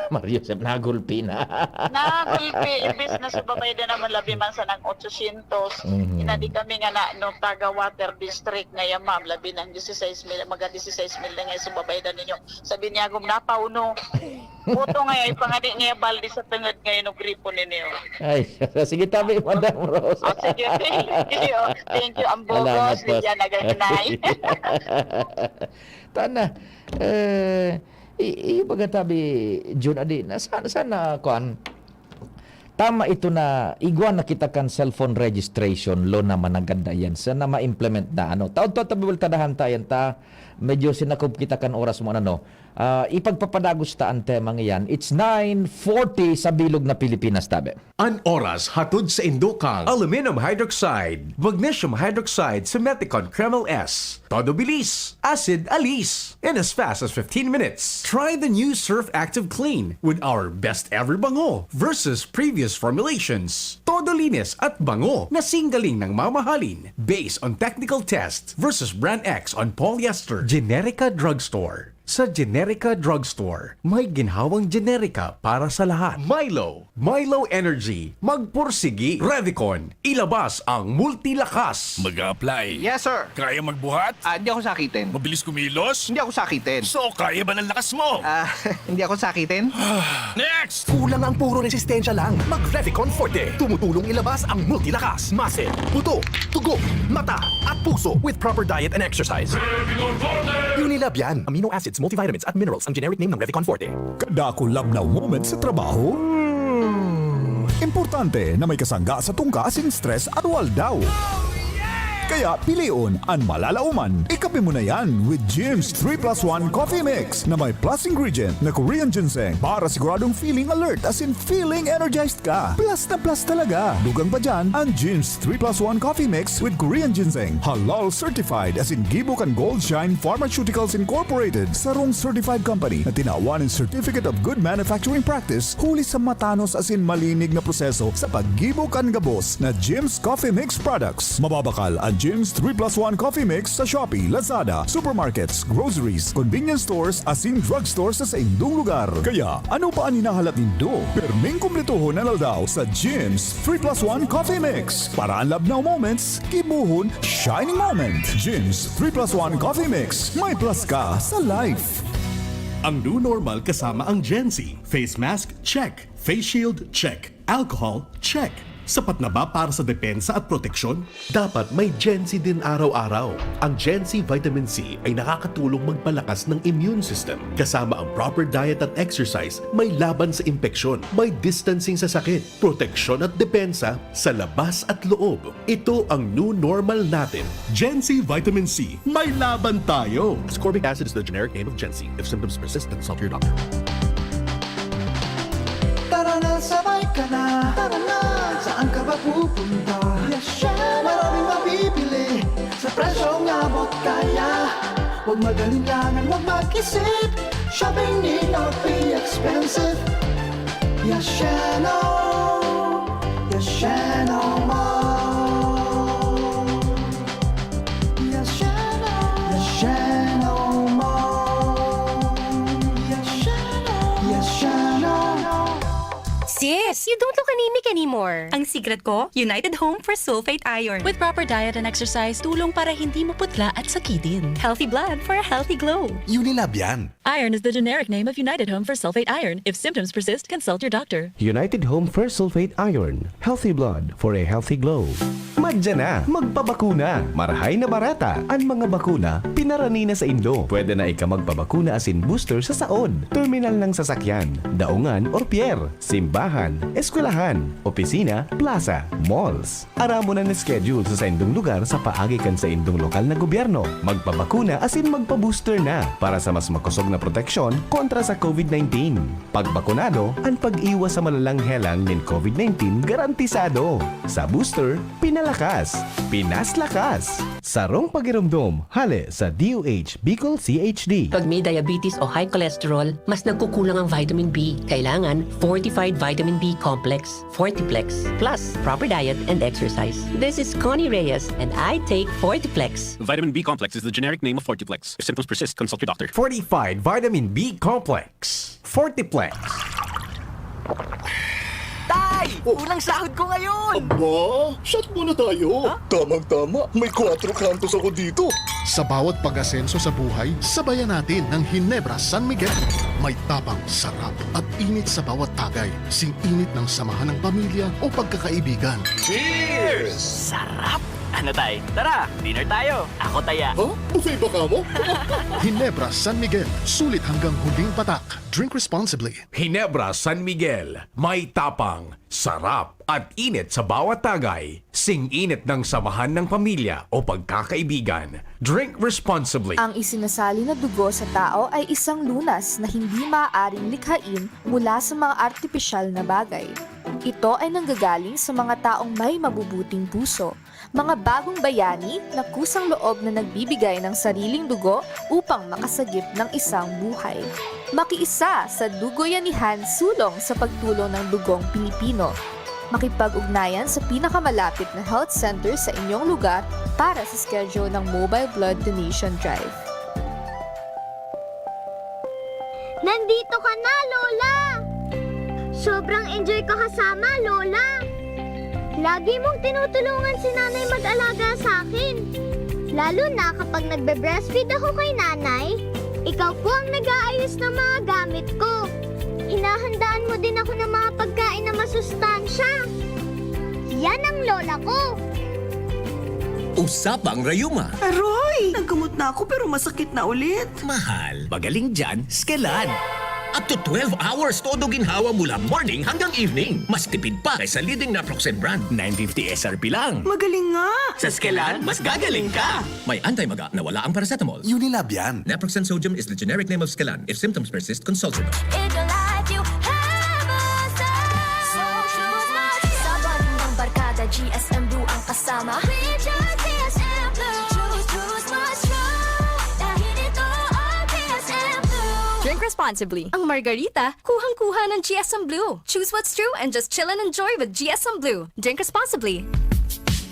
Mario Joseph, nagulpi na. Nagulpi, imbis na subabaydan naman labi man sa nang otsosyentos. Mhm. Inadi kami nga na, no, taga Water District ngayon, ma'am, labi ng dieciséis mil, mga dieciséis mil na nga subabaydan ninyo. Sabi niya, gum napauno. Puto nga, ipangadi niya balde sa tungod ngayon ng gripo ninyo. Ay, sige tabi, Madam Rose. Oh, sige, thank you. Thank you, Ambogos, Salamat, boss. Lilian Agarinay. Tana, eh, i, i, baga tabi, Jun, adi, na, sana, sana, kuan, tama ito na, igwa na kita kan cellphone registration law na managanda yan. Sana ma-implement na, ano. Taon to, tabi, bultadahan tayan ta, medyo sinakob kita kan oras mo, ano, ah, ipagpapadagos ta ang tema ngayon. It's nine forty sa bilog na Pilipinas, tabi. An oras hatod sa indukang aluminum hydroxide, magnesium hydroxide, Simeticon Kremel S. Todo bilis, acid alis, in as fast as fifteen minutes. Try the new Surf Active Clean with our best ever bango versus previous formulations. Todo linis at bango na singgaling ng mamahalin based on technical test versus brand X on polyester. Generica Drugstore. Sa Generica Drugstore, may ginhawang Generica para sa lahat. Milo, Milo Energy, magpursigi. Revicon, ilabas ang multilakas. Mag-a-apply. Yes, sir. Kaya magbuhat? Ah, hindi ako sakitin. Mabilis kumilos? Hindi ako sakitin. So, kaya ba ng lakas mo? Ah, hindi ako sakitin. Next! Kulang na ang puro resistensya lang. Mag-Revicon Forte. Tumutulong ilabas ang multilakas, muscle, buto, dugo, mata, at puso with proper diet and exercise. Unilab yan. Amino acids, multivitamins, at minerals ang generic name ng Revicon Forte. Kadakul labnaw moment sa trabaho? Hmm. Importante na may kasangga sa tungka asin stress aroaldaw. Kaya pilion an malalaoman. Ikape mo na yan with Jim's three plus one Coffee Mix na may plus ingredient na Korean ginseng para siguradong feeling alert, as in feeling energized ka. Plus na plus talaga. Dugang pa dyan, ang Jim's three plus one Coffee Mix with Korean ginseng. Halal certified, as in gibo kan Gold Shine Pharmaceuticals Incorporated. Sarong certified company na tinawan ng Certificate of Good Manufacturing Practice huli sa matanos, as in malinig na proseso sa paggibo kan gabos na Jim's Coffee Mix products. Mababakal ang Jim's three plus one Coffee Mix sa Shopee, Lazada, supermarkets, groceries, convenience stores, asin drugstore sa saindong lugar. Kaya, ano pa an hinahalat nindo? Pirming kumpletohon an aldaw sa Jim's three plus one Coffee Mix. Para an labnaw moments, gibohon shining moment. Jim's three plus one Coffee Mix. May plus ka sa life. Ang new normal kasama ang Gen Z. Face mask, check. Face shield, check. Alcohol, check. Sapat na ba para sa depensa at proteksyon? Dapat may Gen Z din araw-araw. Ang Gen Z Vitamin C ay nakakatulong magpalakas ng immune system. Kasama ang proper diet at exercise, may laban sa impeksyon, may distancing sa sakit, proteksyon at depensa sa labas at loob. Ito ang new normal natin. Gen Z Vitamin C, may laban tayo! Ascorbic acid is the generic name of Gen Z. If symptoms persist, consult your doctor. Tara na, sabay ka na. Tara na, saan ka ba pupunta? Yasheno! Maraming mabibili sa presyong abot kaya. Huwag mag-alinlangan, huwag mag-isip. Shopping need not be expensive. Yasheno! Yasheno Mall! Yasheno! Yasheno Mall! Yasheno! Yasheno! Sis, you don't look anemic anymore. Ang secret ko, United Home for Sulfate Iron. With proper diet and exercise, tulong para hindi maputla at sakitin. Healthy blood for a healthy glow. Unilab yan. Iron is the generic name of United Home for Sulfate Iron. If symptoms persist, consult your doctor. United Home for Sulfate Iron. Healthy blood for a healthy glow. Madya na! Magpabakuna! Marahay na barata! An mga bakuna, pinarani na saindo. Pwede na ika magpabakuna asin booster sa saod, terminal ng sasakyan, daungan or pier, simbahan, eskwelahan, opisina, plaza, malls. Aramon an schedule sa saindong lugar sa paagi kan saindong lokal na gobyerno. Magpabakuna asin magpa-booster na para sa mas makosog na proteksyon kontra sa COVID nineteen. Pagbakunado, an pag-iwas sa malalang helang nin COVID nineteen garantisado. Sa booster, pinalakas, pinaslakas! Sarong pagiromdom, hale sa D O H Bicol C H D. Pag may diabetes o high cholesterol, mas nagkukulang ang vitamin B. Kailangan fortified vitamin B complex, Fortiplex, plus proper diet and exercise. This is Connie Reyes and I take Fortiplex. Vitamin B complex is the generic name of Fortiplex. If symptoms persist, consult your doctor. Fortified Vitamin B Complex. Fortiplex. Tay! Unang sahod ko ngayon! Aba, shot muna tayo. Tamang-tama, may kwatro kantos ako dito. Sa bawat pag-asenso sa buhay, sabayan natin ng Ginebra San Miguel. May tapang, sarap, at init sa bawat tagay. Sing-init ng samahan ng pamilya o pagkakaibigan. Cheers! Sarap! Ano tay? Tara, dinner tayo. Ako taya. Huh? Buffet ba kamo? Ginebra San Miguel. Sulit hanggang huling patak. Drink responsibly. Ginebra San Miguel. May tapang, sarap, at init sa bawat tagay. Sing-init ng samahan ng pamilya o pagkakaibigan. Drink responsibly. Ang isinasali na dugo sa tao ay isang lunas na hindi maaaring likhain mula sa mga artipisyal na bagay. Ito ay nanggagaling sa mga taong may mabubuting puso, mga bagong bayani na kusang loob na nagbibigay ng sariling dugo upang makasagip ng isang buhay. Makiisa sa Dugoyanihan Sulong sa Pagtulong ng Dugong Pilipino. Makipag-ugnayan sa pinakamalapit na health center sa inyong lugar para sa schedule ng Mobile Blood Donation Drive. Nandito ka na, Lola! Sobrang enjoy ko kasama, Lola! Lagi mong tinutulungan si Nanay mag-alaga sa akin. Lalo na kapag nagbe-breastfeed ako kay Nanay, ikaw po ang nag-aayos ng mga gamit ko. Hinahandaan mo din ako ng mga pagkain na masustansya. Yan ang lola ko! Usapang Rayuma. Aroy! Nagkamot na ako pero masakit na ulit. Mahal, magaling dyan, Skelan. Up to twelve hours, todo ginhawa mula morning hanggang evening. Mas tipid pa kaysa leading naproxen brand. Nine fifty S R P lang. Magaling nga! Sa Scalan, mas gagaling ka! May anti-maga na wala ang paracetamol. Unilab yan. Naproxen sodium is the generic name of Scalan. If symptoms persist, consult your doctor. In your life, you have a soul. So choose my Sa bonding ng barkada, G S M Blue ang kasama. We just G S M Blue. Choose, choose my strong. Dahil ito ang G S M Blue. Drink responsibly. Ang margarita, kuhang-kuha ng G S M Blue. Choose what's true and just chill and enjoy with G S M Blue. Drink responsibly.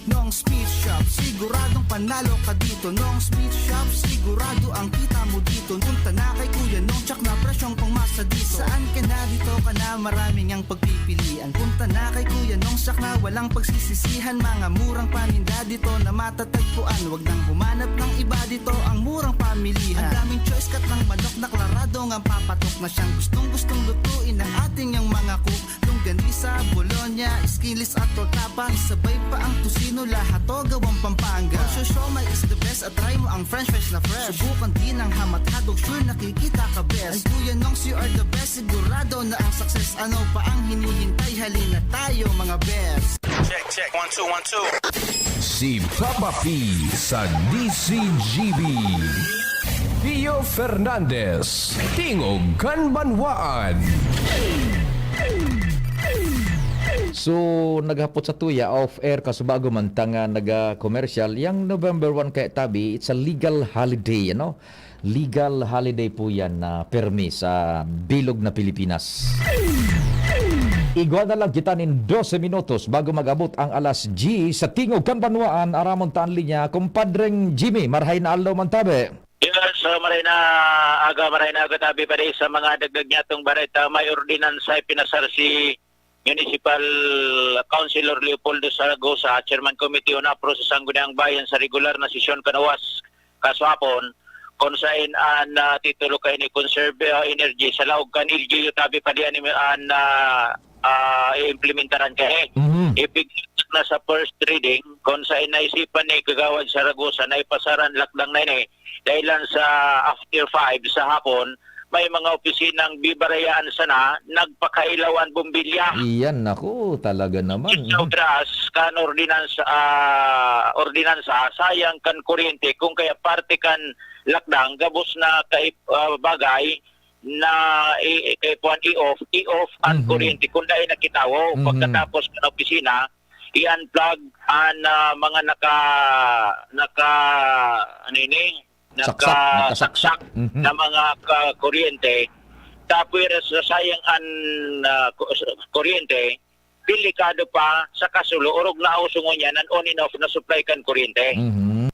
Nong's Meat Shop, siguradong panalo ka dito. Nong's Meat Shop, sigurado ang kita mo dito. Punta na kay Kuya Nong, tsak na presyong pangmasa dito. Saan ka na, dito ka na, maraming ang pagpipilian. Punta na kay Kuya Nong, tsak na walang pagsisisihan. Mga murang paninda dito na matatagpuan. Wag nang humanap ng iba dito, ang murang pamilihan. Ang daming choice, cut ng manok na klarado ngang papatok na siyang gustong-gustong lutuin ng ating yang mga cook. Longganisa, bologna, skinless at torta pa. Isabay pa ang tocino, lahat to gawang Pampanga. Ang siomai is the best at try mo ang french fries na fresh. Subukan din ang ham at hotdog, sure nakikita ka best. Ang Kuya Nongs, you are the best, sigurado na ang success. Ano pa ang hinihintay? Halina tayo, mga best. Check, check. One, two, one, two. Si Papa P sa D C G B. Pio Fernandez, Tingog kan Banwaan. So, naghapot sa tuya, off-air, kasubago man ta nga naga-commercial, yang November one kaya, tabi, it's a legal holiday, ano? Legal holiday po yan na permi sa bilog na Pilipinas. Igwa na lang kita nin dose minutos bago mag-abot ang alas diyes sa Tingog kan Banwaan. Aramon ta an linya, Kumpadreng Jimmy, marahay na aldaw man tabi. Yes, so maray na aga, maray na aga tabi pa rin sa mga dagdag niyatong bareta. May ordinansa ipinasar si Municipal Councilor Leopoldo Saragosa, Chairman Committee on APRO sa Sangguniang Bayan sa regular na sesyon kanawas kaswapon, kung sain an ah, titulo kaini Conserve ah, Energy sa laog kan L G U tabi pa diyan an ah, ah, iimplementaran kaini. Mhm. Ipigtutut na sa first reading kung sain naisipan ni Kagawad Saragosa na ipasaran lakdang na ini dahilan sa after five sa hapon, may mga opisinang bibarayaan sana, nagpakailaw an bombilya. Iyan, naku, talaga naman. Sa obras kan ordinansa, ah, ordinansa, sayang kan kuryente, kung kaya parte kan lakdang, gabos na kaip-, ah, bagay na i-, kaipuhan i-off, i-off an Mhm. kuryente, kung dai nakitawo. Mhm. Pagkatapos kan opisina, i-unplug an, ah, mga naka-, naka-, ano ini? Saksak, Naka-, nakasak-, saksak mhm. na mga ka-, kuryente. Tapos nasayang an, ah, ku-, kuryente, delikado pa sa kasulo, orog na usungon niya an on and off na supply kan kuryente. Mhm.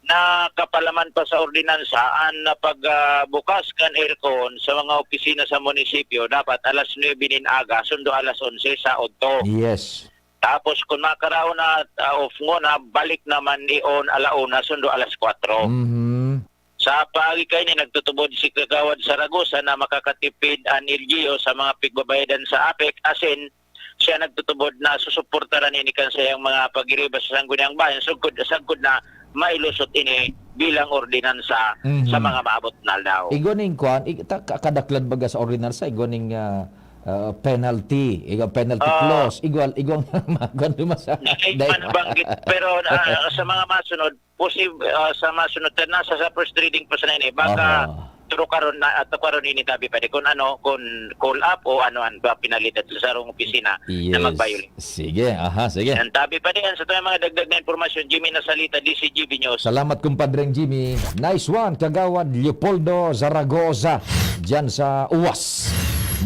Nakapalaman pa sa ordinansa an pag, ah, bukas kan aircon sa mga opisina sa munisipyo dapat alas nuebe nin aga, sundo alas onse sa udto. Yes. Tapos kun makaraon na, ah, off ngona, balik naman iyon ala una, sundo alas kwatro. Mhm. Sa paagi kaini, nagtutubod si Kagawad Saragosa na makakatipid an L G U sa mga pigbabayadan sa APEC, asin siya nagtutubod na susuportaran ini kan sayang mga pagiriba sa Sangguniang Bayan, sugkod, sagkod na mailusot ini bilang ordinansa Mhm. sa mga maabot na aldaw. Igwa ning kwan, ig-, ta-, ka-, kadaklad baga sa ordinansa, igwa ning, ah, ah, penalty, igwa penalty Ah. clause, igwa, igwa mga kwan, di masa-, Hindi dahil man nabanggit, pero, ah, sa mga masunod, posib-, ah, sa masunod, ta-, nasa sa first reading pa sana ini, baka Aha. turo karon na, at karon ini tabi pa di, kung ano, kung call up o ano ang ba pinalitan sa sarong opisina na Yes. mag-violate. Sige, aha, sige. Yan, tabi pa diyan sa mga dagdag na impormasyon, Jimmy Nasalita, D C G B News. Salamat, kumpadreng Jimmy. Nice one, Kagawad Leopoldo Zaragoza, dyan sa Uwas,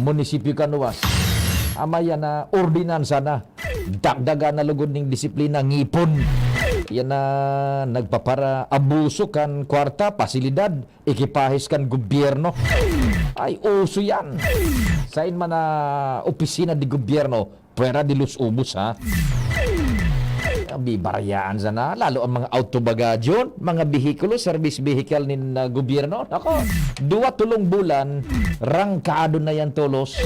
munisipyo kan Uwas. Ama yan na ordinansa na. Dagdagan na lugod ning disiplina, ngipon. Yan na nagpapara-abuso kan kwarta, pasilidad, ekipahis kan gobyerno. Ay, uso yan. Sain man na opisina de gobyerno, pwera de los ubos, ha? Bibarayaan sana, lalo ang mga auto baga, John, mga behikulo, service vehicle nin, ah, gobyerno. Nako, duwa, tolong bulan, rangkado na yan tolos.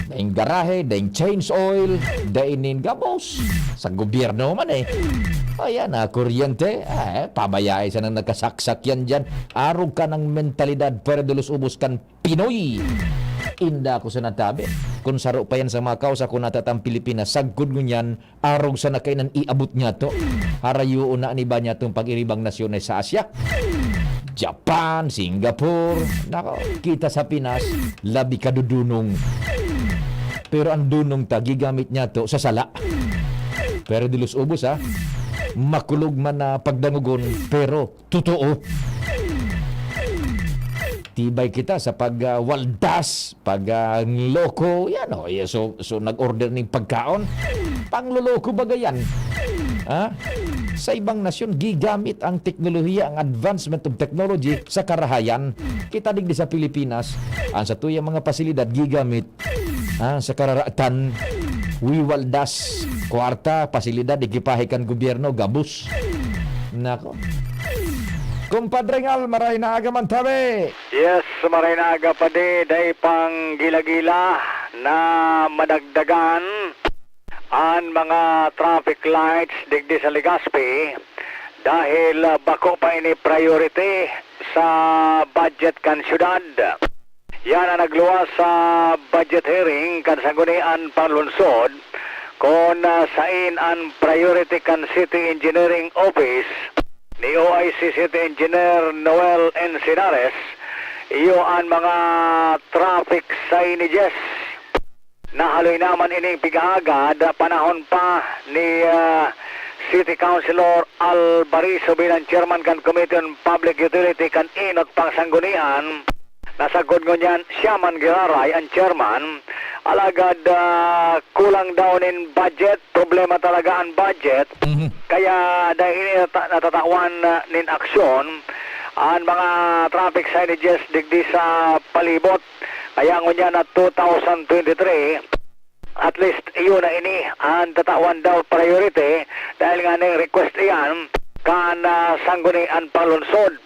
Daing garahe, daing change oil, daing nin gabos. Sa gobyerno man eh. Ayan, ah, kuryente. Ah, eh, pabayai sa nang nakasaksak yan dyan. Arog ka ng mentalidad, Pwede Dulos Ubos kan Pinoy. Inda ako sa natabi. Kung saro pa yan sa mga kausa, kung natatang Pilipinas, sagkod ngunyan, arog sa nakainan iabot niyato. Harayoon na an iba niyatong pag-iribang nasyones sa Asia. Japan, Singapore. Nako, kita sa Pinas, labi kadudunong. Pero ang dunong ta, gigamit niyato sa sala. Pero Dulos Ubos, ha? Makulog man na pagdangogon, pero totoo. Tibay kita sa pag, ah, waldas, pag, ah, loko, yan, oh. Yeah, so, so nag-order ning pagkaon, pangloloko baga yan. Ha? Sa ibang nasyon, gigamit ang teknolohiya, ang advancement of technology sa karahayan. Kita digdi sa Pilipinas, ang satuyang mga pasilidad gigamit Ah, sa kararatan, wiwaldas, kwarta, pasilidad, ekipahe kan gobyerno, gabos. Nako. Kumpadre Ngal, maray na aga man tabi. Yes, maray na aga pa di, dai pang gila-gila na madagdagan an mga traffic lights digdi sa Legazpi dahil, ah, bako pa ini priority sa budget kan syudad. Yan ang nagluwas sa budget hearing kan Sanggunian Panlunsod kun, ah, sain an priority kan City Engineering Office ni O I C City Engineer Noel Encinares, iyo an mga traffic signages. Nahaloy naman ining pighaagad panahon pa ni, ah, City Councilor Alvarizo bilang chairman kan Committee on Public Utility kan enot pang sanggunian. Nasagkod ngunyan siya man giraray an chairman, alagad, ah, kulang daw nin budget, problema talaga an budget, Mhm. kaya dai ini nata-, natatawan, ah, nin aksyon an mga traffic signages digdi sa palibot. Kaya ngunyan na two thousand twenty-three, at least iyo na ini an tatawan daw priority dahil nga ning request iyan kan, ah, Sanggunian Panlunsod.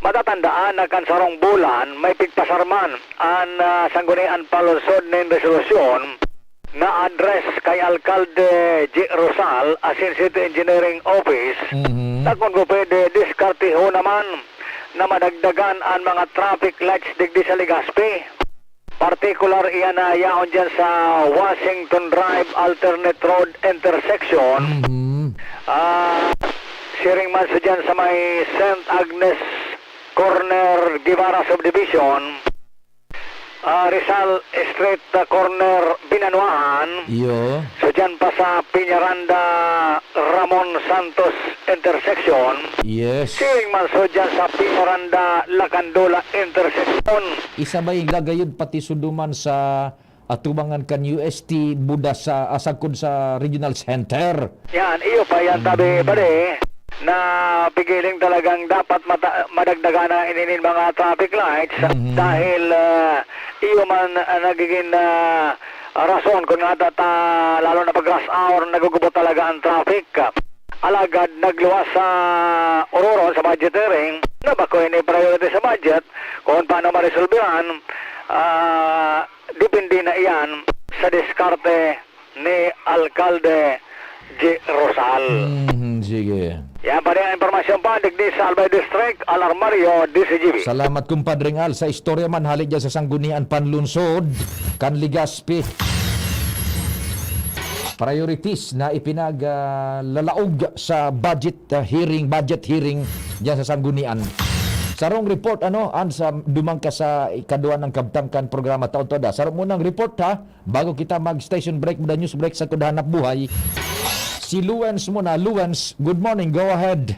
Matatandaan na kan sarong bulan, may pigpasar man an, ah, Sanggunian Panlunsod nin resolusyon na address kay Alkalde J. Rosal asin City Engineering Office Mhm. na kun pwede, diskartehon naman na madagdagan an mga traffic lights digdi sa Legazpi. Partikular iyan na yaon dyan sa Washington Drive Alternate Road Intersection. Mhm. Ah, siring man sa dyan sa may Saint Agnes Corner, Guevara Subdivision. Ah, Rizal Street, ah, Corner, Binanuahan. Iyo. So, dyan pa sa Peñaranda, Ramon Santos Intersection. Yes. Siring man so dyan sa Peñaranda, Lacandola Intersection. Isabay gagayod pati suduman sa atubangan kan U S T Buda sa, ah, sagkod sa Regional Center. Yan, iyo pa yan, tabi, Mm. pare, na pigiling talagang dapat mata-, madagdagan na ininin mga traffic lights Mhm. dahil, ah, iyo man, ah, nagiging, ah, rason kung nga ta-, ta-, lalo na pag rush hour, nagugubo talaga ang traffic. Alagad nagluwas sa ororon sa budget hearing na bako ini priority sa budget kung paano maresolbihan, ah, depende na iyan sa diskarte ni Alkalde J. Rosal. Mhm, sige. Yan pa rin ang impormasyon pa, digdi sa Albay District, Alarmario, D C G B. Salamat, Kumpadre Al. Sa istorya man, hali dyan sa Sanggunian Panlunsod, kan Legazpi. Priorities na ipinag, ah, lalaog sa budget, ah, hearing, budget hearing dyan sa Sanggunian. Sarong report, ano, An, sa dumang ka sa ikaduha ng kabtang kan programa Taon Toda. Sarong munang report, ha? Bago kita mag-station break, muda news break sa Kudahanap Buhay. Si Luens muna. Luens, good morning. Go ahead.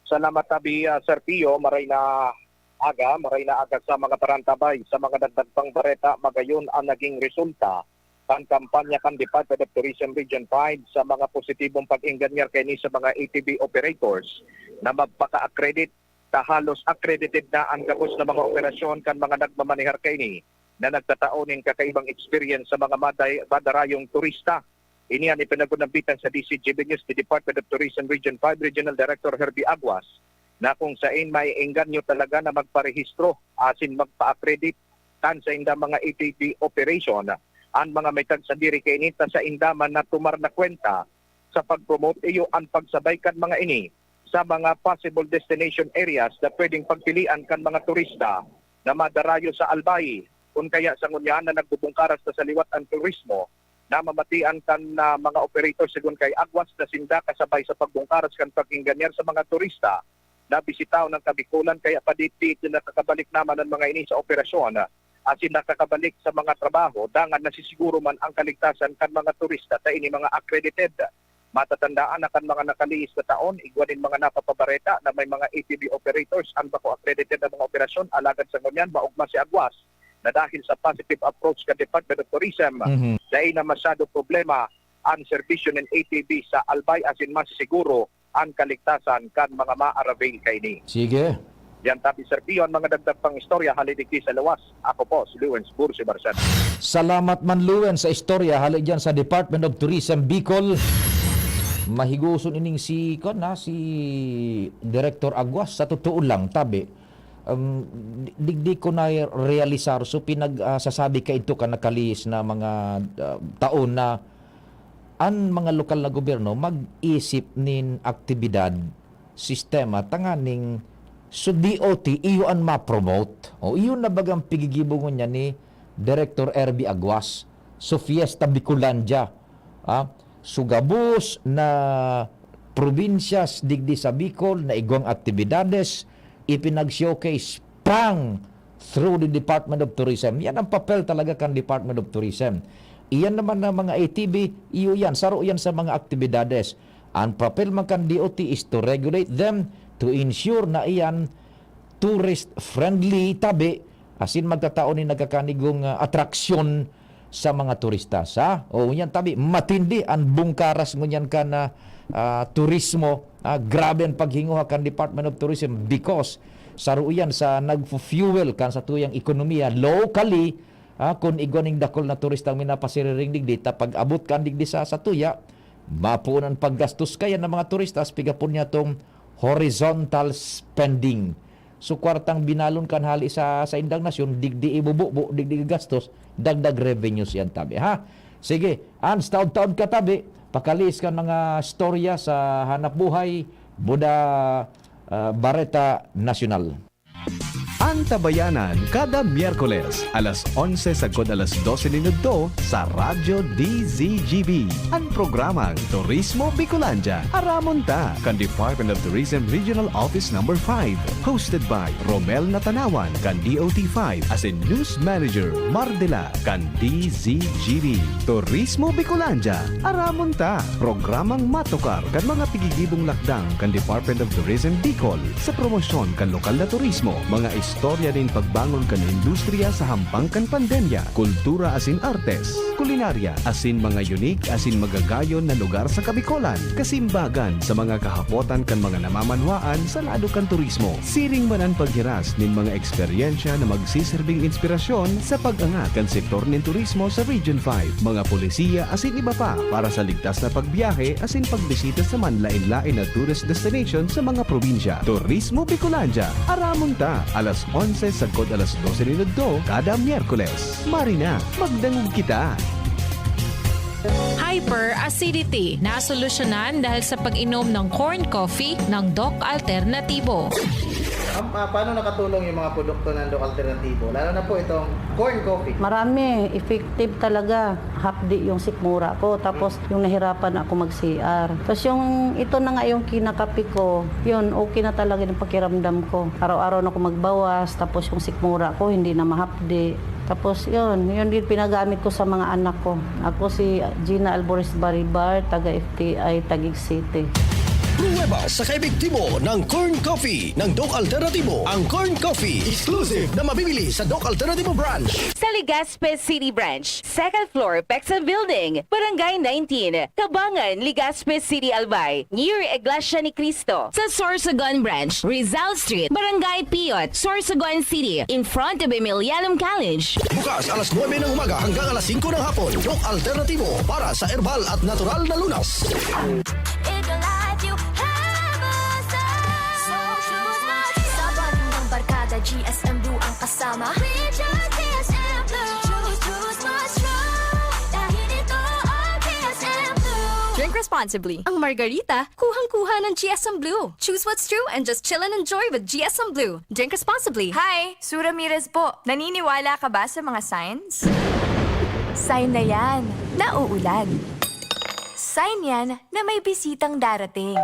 Salamat, tabi, ah, Sir Pio. Maray na aga, maray na aga sa mga parantabay. Sa mga dagdag pang bareta, magayon ang naging resulta kan kampanya kan Department of Tourism Region five sa mga positibong pag-engineer kaini sa mga A T V operators na magpaka-accredit ta halos accredited na ang gabos na mga operasyon kan mga nagmamanehar kaini na nagtatao nin kakaibang experience sa mga maday-, madarayong turista. Ini an ipinag-unambitan sa D C G B News ni Department of Tourism Region five Regional Director Herbie Aguas, na kung sain may engganyo talaga na magparehistro asin magpa-accredit kan saindang mga A T V operation. an mga may tagsadiri kaini ta sainda man na tumar na kwenta sa pag-promote iyo an pagsabay kan mga ini sa mga possible destination areas na pwedeng pagpilian kan mga turista na madarayo sa Albay. Kun kaya sa ngunyan na nagbubungkaras na sa liwat ang turismo, na mamatian kan, ah, mga operator segun kay Aguas na sinda kasabay sa pagbungkaras kan paghingganyar sa mga turista na bisitahon ang Kabikolan, kaya paditdit na nakakabalik naman ang mga ini sa operasyon, ah, asin nakakabalik sa mga trabaho, dangan nasisiguro man ang kaligtasan kan mga turista ta ini mga accredited. Matatandaan na kan mga nakalihis na taon, igwa nin mga napapabareta na may mga A T V operators an bako accredited na mga operasyon, alagad sa ngunyan maogma si Aguas na dahil sa positive approach kan Department of Tourism, Mhm. dai na masyado problema ang serbisyo nin A T V sa Albay asin masisiguro ang kaligtasan kan mga ma-avail kaini. Sige. Yan tabi, Sir Pio, ang mga dagdag pang istorya hali digdi sa lawas. Ako po si Lewens Bursi Barcena. Salamat man, Lewens, sa istorya hali diyan sa Department of Tourism Bicol. Mahigoson ining si, kuwan na, si Director Aguas. Sa totoo lang, tabi, um, di, di ko na realisar. So, pinag, ah, sasabi ka ito ka nakalihis na mga, ah, taon na an mga lokal na gobyerno mag-isip nin aktibidad, sistema tanganing so D O T iyo an ma-promote. O, iyon na bagang pigigibongon niya ni Director Erby Aguas. So, Fiesta Bicolandia, ah, so gabos na probinsyas digdi sa Bicol na igwang aktibidades, ipinag-showcase pang through the Department of Tourism. Yan ang papel talaga kan Department of Tourism. Iyan naman na mga A T V, iyo yan, saro yan sa mga aktibidades. Ang papel man kan D O T is to regulate them, to ensure na iyan tourist-friendly, tabi, asin magtatao nin nagkakanigong, ah, atraksyon sa mga turista. Sa, o, yan tabi, matindi an bungkaras ngunyan kan, ah, ah, turismo. Ah, grabe an paghinguha kan Department of Tourism because saro iyan sa nagfu-fuel kan satuyang ekonomiya locally, ah, kun igwa ning dakul na turistang minapasiriring digdi, ta pag-abot kan digdi sa satuya, mapoon an paggastos kaya ng mga turista, piga pon niya tong horizontal spending. So, kwartang binalon kan hali sa, sa indang nasyon, digdi ibububo, digdi gagastos, dagdag revenues yan tabi, ha? Sige, Hans, taod-taod ka tabi, pakalihis kan mga storya sa hanap buhay, Buda, ah, Bareta Nasyonal. Antabayanan kada Miyerkules, alas onse sagkod alas dose nin udto sa Radyo D Z G B, an programang Turismo Bicolandia. Aramon ta kan Department of Tourism Regional Office Number five, hosted by Romel Natanawan kan D O T five asin News Manager Mardela kan D Z G B. Turismo Bicolandia, aramon ta! Programang matukar kan mga pigigibong lakdang kan Department of Tourism Bicol sa promosyon kan lokal na turismo, mga istorya nin pagbangon kan industriya sa hampang kan pandemya, kultura asin artes, kulinarya, asin mga unique asin magagayon na lugar sa Kabicolan, kasimbagan sa mga kahapotan kan mga namamanwaan sa lado kan turismo. Siring man an paghiras nin mga eksperyensya na magsiserbing inspirasyon sa pag-angat kan sektor nin turismo sa Region five, mga polisiya asin iba pa para sa ligtas na pagbiyahe asin pagbisita sa manlaen-laen na tourist destination sa mga probinsya. Turismo Bicolandia, aramon ta, alas onse sagkod alas dose nin udto kada Miyerkules. Mari na, magdangog kita! Hyperacidity, nasolusyonan dahil sa pag-inom ng corn coffee ng Doc Alternatibo. Ma'am, ah, paano nakatulong yung mga produkto ng Doc Alternatibo? Lalo na po itong corn coffee. Marami, effective talaga. Hapdi yung sikmura ko, tapos yung nahirapan ako mag-C R. Tapos yung, ito na nga yung kinakape ko, yun, okay na talaga yung pakiramdam ko. Araw-araw na ako magbawas, tapos yung sikmura ko hindi na mahapdi. Tapos yun, yun din pinagamit ko sa mga anak ko. Ako si Gina Alvarez Baribar, taga F T I, Taguig City. Pruweba sa kaepektibo ng Corn Coffee ng Doc Alternatibo. Ang Corn Coffee, exclusive na mabibili sa Doc Alternatibo Branch. Sa Legazpi City Branch, second floor, Pexan Building, Barangay nineteen, Kabangan, Legazpi City, Albay, near Iglesia ni Cristo. Sa Sorsogon Branch, Rizal Street, Barangay Piot, Sorsogon City, in front of Emilianum College. Bukas alas nuebe ng umaga hanggang alas singko ng hapon. Doc Alternatibo para sa herbal at natural na lunas. Ito lahat yung herbal sa Sabon ng barkada, G S M Blue ang kasama. We just G S M Blue. Choose, choose, mas strong. Responsibly. Ang margarita, kuhang-kuha ng G S M Blue. Choose what's true and just chill and enjoy with G S M Blue. Drink responsibly. Hi! Sue Ramirez po. Naniniwala ka ba sa mga signs? Sign na yan na uulan. Sign yan na may bisitang darating.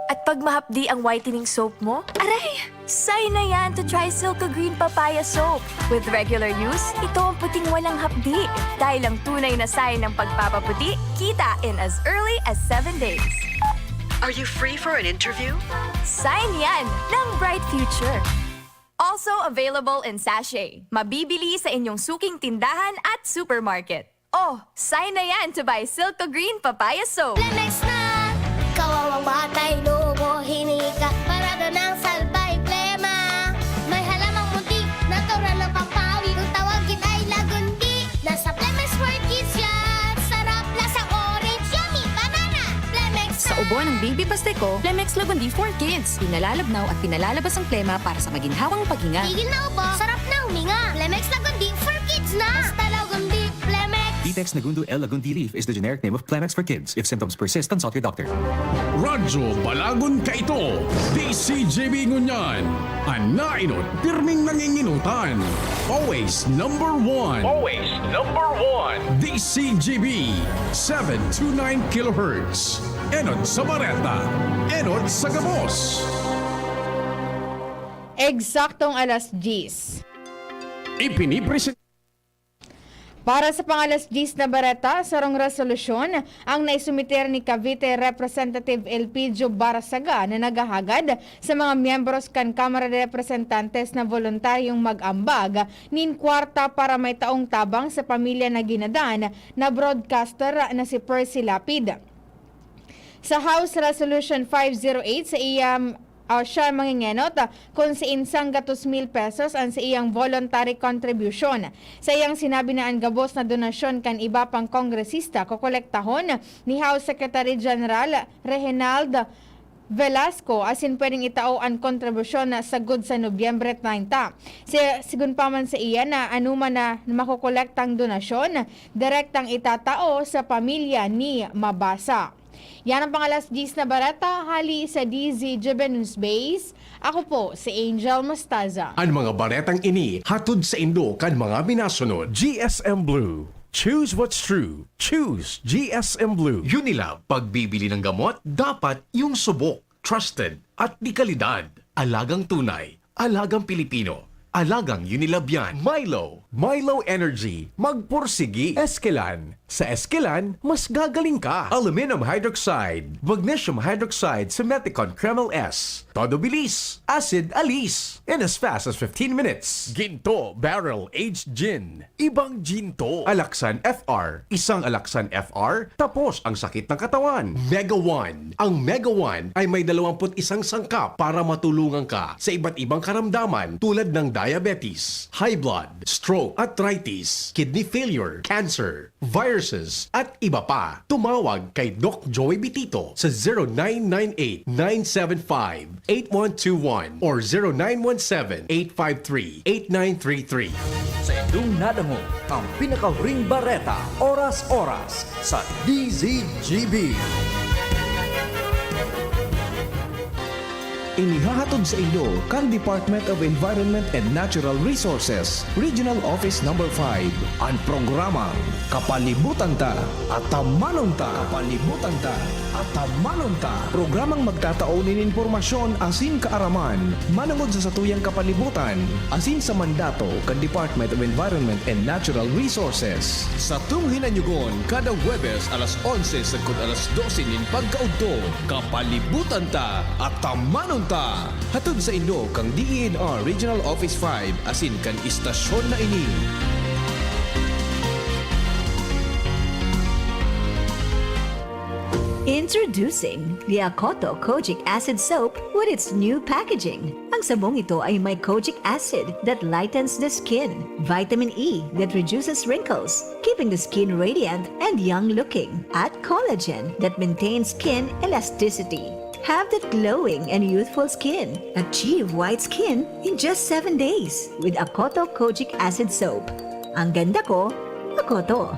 At pag mahapdi ang whitening soap mo, aray! Sign na yan to try Silco Green Papaya Soap. With regular use, ito ang puting walang hapdi. Dahil ang tunay na sign ng pagpapaputi, kita in as early as seven days. Are you free for an interview? Sign yan ng bright future. Also available in sachet. Mabibili sa inyong suking tindahan at supermarket. Oh, sign na yan to buy Silco Green Papaya Soap. Lemex na! Kawawang batay, lumo, hinika. Parada ng salbay, plema. May halamang munti, natural na pampawi. Kung tawagin ay lagundi. Nasa Lemex for Kids yan. Sarap, lasang orange, yummy, banana. Lemex Sa na! Ubo ng Baby Pasteco, Lemex Lagundi for Kids. Pinalalabnaw at pinalalabas ang plema para sa maginhawang paghinga. Tigil na ubo, sarap na huminga. Lemex Lagundi for Kids na! Basta Lagundi, Lemex! Vitex Nagundo L Lagundi Leaf is the generic name of Plemex for Kids. If symptoms persist, consult your doctor. Radyo Balagon kaito, D C G B ngunyan. An nainot, pirming nanginginutan. Always number one. Always number one. D C G B, seven two nine kilohertz. Enot sa bareta, enot sa gabos. Eksaktong alas diyes. Ipinipresent Para sa pang-alas diyes na bareta, sarong resolusyon ang naisumiter ni Cavite Representative Elpidio Barasaga na naghahagad sa mga miyembros kan Kamara de Representantes na voluntaryong mag-ambag nin kwarta para maitaong tabang sa pamilya na ginadan na broadcaster na si Percy Lapid. Sa House Resolution five zero eight, sa iya, ah, siya mangingenot, ah, kun sain sanggatos mil pesos an sa iyang voluntary contribution. Sa iyang sinabi na an gabos na donasyon kan iba pang kongresista kokolektahon ni House Secretary General Reginald Velasco asin pwedeng itao an kontribusyon na sagkod sa Nobyembre treinta. Si-, sigon pa man sa iya na anoman na makokolektang donasyon, direktang itatao sa pamilya ni Mabasa. Yan ang pang-alas diyes na bareta hali sa D Z G B News Base. Ako po si Angel Mostaza. An mga baretang ini hatod saindo kan mga minasunod. G S M Blue. Choose what's true. Choose G S M Blue. Unilab, pagbibili ng gamot, dapat yung subok, trusted, at de kalidad. Alagang tunay, alagang Pilipino, alagang Unilab yan. Milo, Milo Energy, magpursigi. Eskelan, sa Eskelan, mas gagaling ka. Aluminum hydroxide, magnesium hydroxide, Simethicone Kremel S. Todo bilis, acid alis, in as fast as fifteen minutes. Ginto, barrel aged gin. Ibang Ginto. Alaxan F R. Isang Alaxan F R, tapos ang sakit ng katawan. Mega One. Ang Mega One ay may dalawampu't isang sangkap para matulungan ka sa iba't ibang karamdaman tulad ng diabetes, high blood, stroke, arthritis, kidney failure, cancer, viruses, at iba pa. Tumawag kay Doc Joey Bitito sa zero nine nine eight, nine seven five, eight one two one or zero nine one seven, eight five three, eight nine three three. Sa indong nadangog ang pinakahuring bareta, oras-oras, sa D Z G B. Inihahatod sa inyo kan Department of Environment and Natural Resources, Regional Office Number five, an programang Kapalibutan Ta, Atamanon Ta. Kapalibutan Ta, Atamanon Ta. Programang magtatao nin impormasyon asin kaaraman manongod sa satuyang kapalibutan asin sa mandato kan Department of Environment and Natural Resources. Satong hinanyugon kada Huwebes alas onse sagkod alas dose nin pagkaudto. Kapalibutan Ta, Atamanon Ta. Hatod saindo kan D E N R Regional Office five asin kan istasyon na ini. Introducing the Akoto Kojic Acid Soap with its new packaging. Ang sabong ito ay may kojic acid that lightens the skin, vitamin E that reduces wrinkles, keeping the skin radiant and young looking, at collagen that maintains skin elasticity. Have that glowing and youthful skin. Achieve white skin in just seven days with Akoto Kojic Acid Soap. Ang ganda ko, Akoto.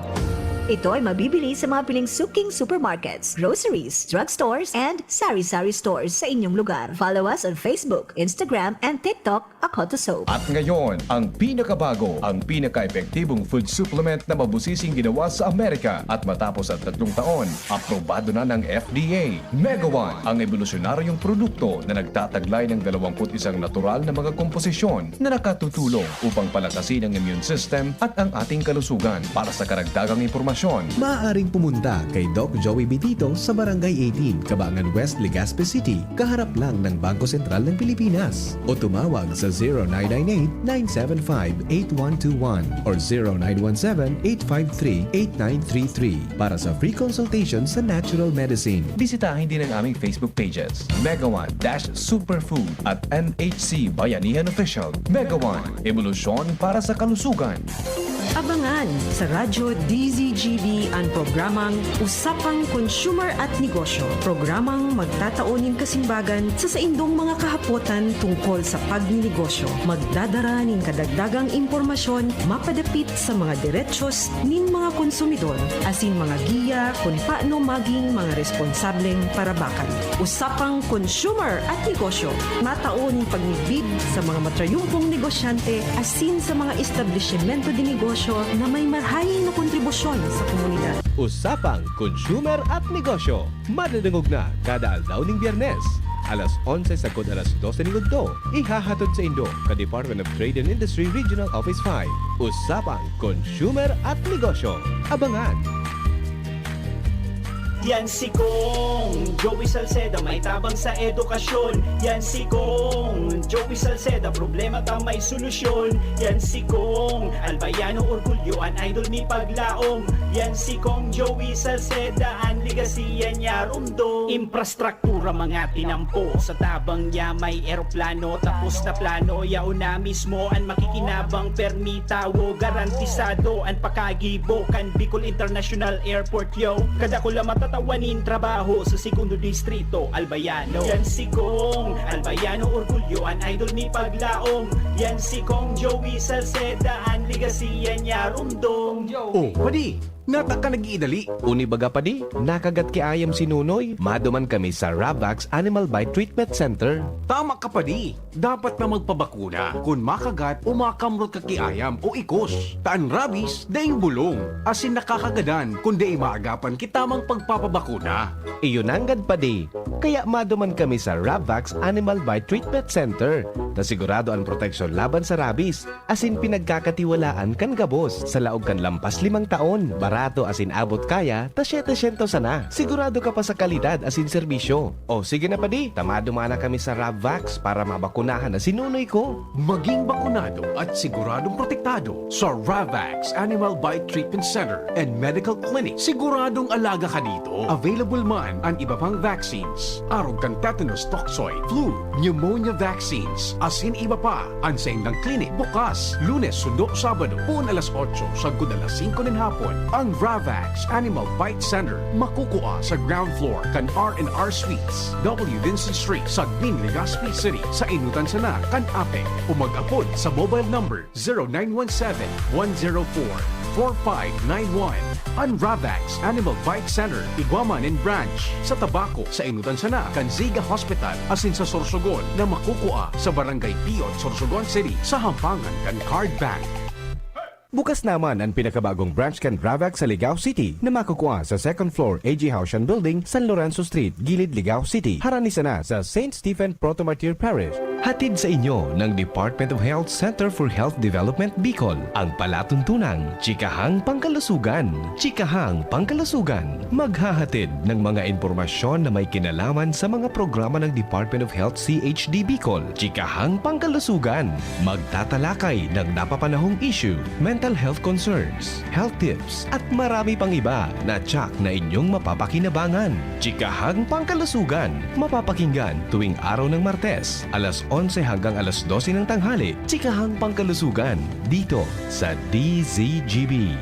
Ito ay mabibili sa mga piling suking supermarkets, groceries, drugstores, and sari-sari stores sa inyong lugar. Follow us on Facebook, Instagram, and TikTok, Akoto Soap. At ngayon, ang pinakabago, ang pinaka-epektibong food supplement na mabusising ginawa sa Amerika at matapos ang tatlong taon, aprobado na ng F D A. Mega One, ang ebolusyonaryong produkto na nagtataglay ng dalawampu't isang natural na mga komposisyon na nakatutulong upang palakasin ang immune system at ang ating kalusugan. Para sa karagdagang impormasyon, maaaring pumunta kay Doc Joey Bitito sa Barangay eighteen, Kabangan West, Legazpi City, kaharap lang ng Bangko Sentral ng Pilipinas. O tumawag sa zero nine nine eight, nine seven five, eight one two one or zero nine one seven, eight five three, eight nine three three para sa free consultation sa natural medicine. Bisitahin din ang aming Facebook pages, Mega One dash Superfood at M H C Bayanihan Official. Mega One, ebolusyon para sa kalusugan. Abangan sa Radyo D Z G B an programang Usapang Consumer at Negosyo, programang magtatao nin kasimbagan sa saindong mga kahapotan tungkol sa pagninegosyo. Magdadara nin kadagdagang impormasyon mapadapit sa mga derechos nin mga konsumidor asin mga giya kun paano magin mga responsableng parabakan. Usapang Consumer at Negosyo, matao nin pagmidbid sa mga matrayumpong negosyante asin sa mga establisimento de negosyo na may marahay na kontribusyon sa komunidad. Usapang Consumer at Negosyo, madadangog na kada aldaw nin Biyernes, alas onse sagkod alas dose nin udto. Ihahatod saindo kan Department of Trade and Industry Regional Office five. Usapang Consumer at Negosyo. Abangan! Yan si Kong Joey Salceda, may tabang sa edukasyon. Yan si Kong Joey Salceda, problema ta may solusyon. Yan si Kong Albayano Orgulyo, an idol ni Paglaom. Yan si Kong Joey Salceda, an legacy yan niya rumdom. Infrastruktura mga tinampo, sa tabang niya may eroplano. Tapos na plano, yaon na mismo an makikinabang. Permi tawo, garantisado an pakagibo kan Bicol International Airport. Yo, kadakula matatawan nin trabaho sa segundo distrito, Albayano. Yan si Kong Albayano Orgulyo, an idol ni Paglaom. Yan si Kong Joey Salceda, an legacy yan niya rumdom. Oh, padi, nata ka nag-iidali? Uni baga padi, nakagat ki ayam si Nunoy. Maduman kami sa Ravax Animal Bite Treatment Center. Tama ka padi, dapat na magpabakuna kun makagat o makamrot ka ki ayam o ikos. Ta an rabies daing bulong, asin nakakagadan kun dai maagapan ki tamang pagpapabakuna. Iyo nanggad padi, kaya maduman kami sa Ravax Animal Bite Treatment Center, ta sigurado an proteksyon laban sa rabies, asin pinagkakatiwalaan kan gabos. Sa laog kan lampas limang taon, barato asin abot kaya ta siyete syentos sana. Sigurado ka pa sa kalidad asin serbisyo. O sige na padi, ta maduman na kami sa Ravax para mabakunahan na si Nunoy ko. Maging bakunado at siguradong protektado sa Ravax Animal Bite Treatment Center and Medical Clinic. Siguradong alaga ka dito. Available man an iba pang vaccines, arog kan tetanus toxoid, flu, pneumonia vaccines, asin iba pa. An saindang klinik bukas Lunes sundo Sabado, poon alas otso sagkod alas singko nin hapon. Ang Ravax Animal Bite Center makukua sa ground floor kan R and R Suites, W Vincent Street, Sagmin, Legazpi City, sa enotan sana kan APEC, o mag-apod sa mobile number zero nine one seven, one zero four, four five nine one. An Ravax Animal Bite Center, igwa man nin branch sa Tabaco, sa enotan sana kan Ziga Hospital, asin sa Sorsogon na makukua sa Barangay Piot, Sorsogon City, sa hampangan kan Card Bank. Bukas naman an pinakabagong branch kan Ravax sa Ligao City na makukua sa second floor A G Haushan Building, San Lorenzo Street, Gilid, Ligao City, harani sana sa Saint Stephen Proto-Martyr Parish. Hatid sa inyo ng Department of Health Center for Health Development Bicol, ang palatuntunang Chikahang Pangkalusugan. Chikahang Pangkalusugan, maghahatid ng mga impormasyon na may kinalaman sa mga programa ng Department of Health C H D Bicol. Chikahang Pangkalusugan, magtatalakay ng napapanahong issue, mental health concerns, health tips, at marami pang iba na tiyak na inyong mapapakinabangan. Chikahang Pangkalusugan, mapapakinggan tuwing araw ng Martes, alas onse hanggang alas dose ng tanghali. Chikahang Pangkalusugan, dito sa D Z G B.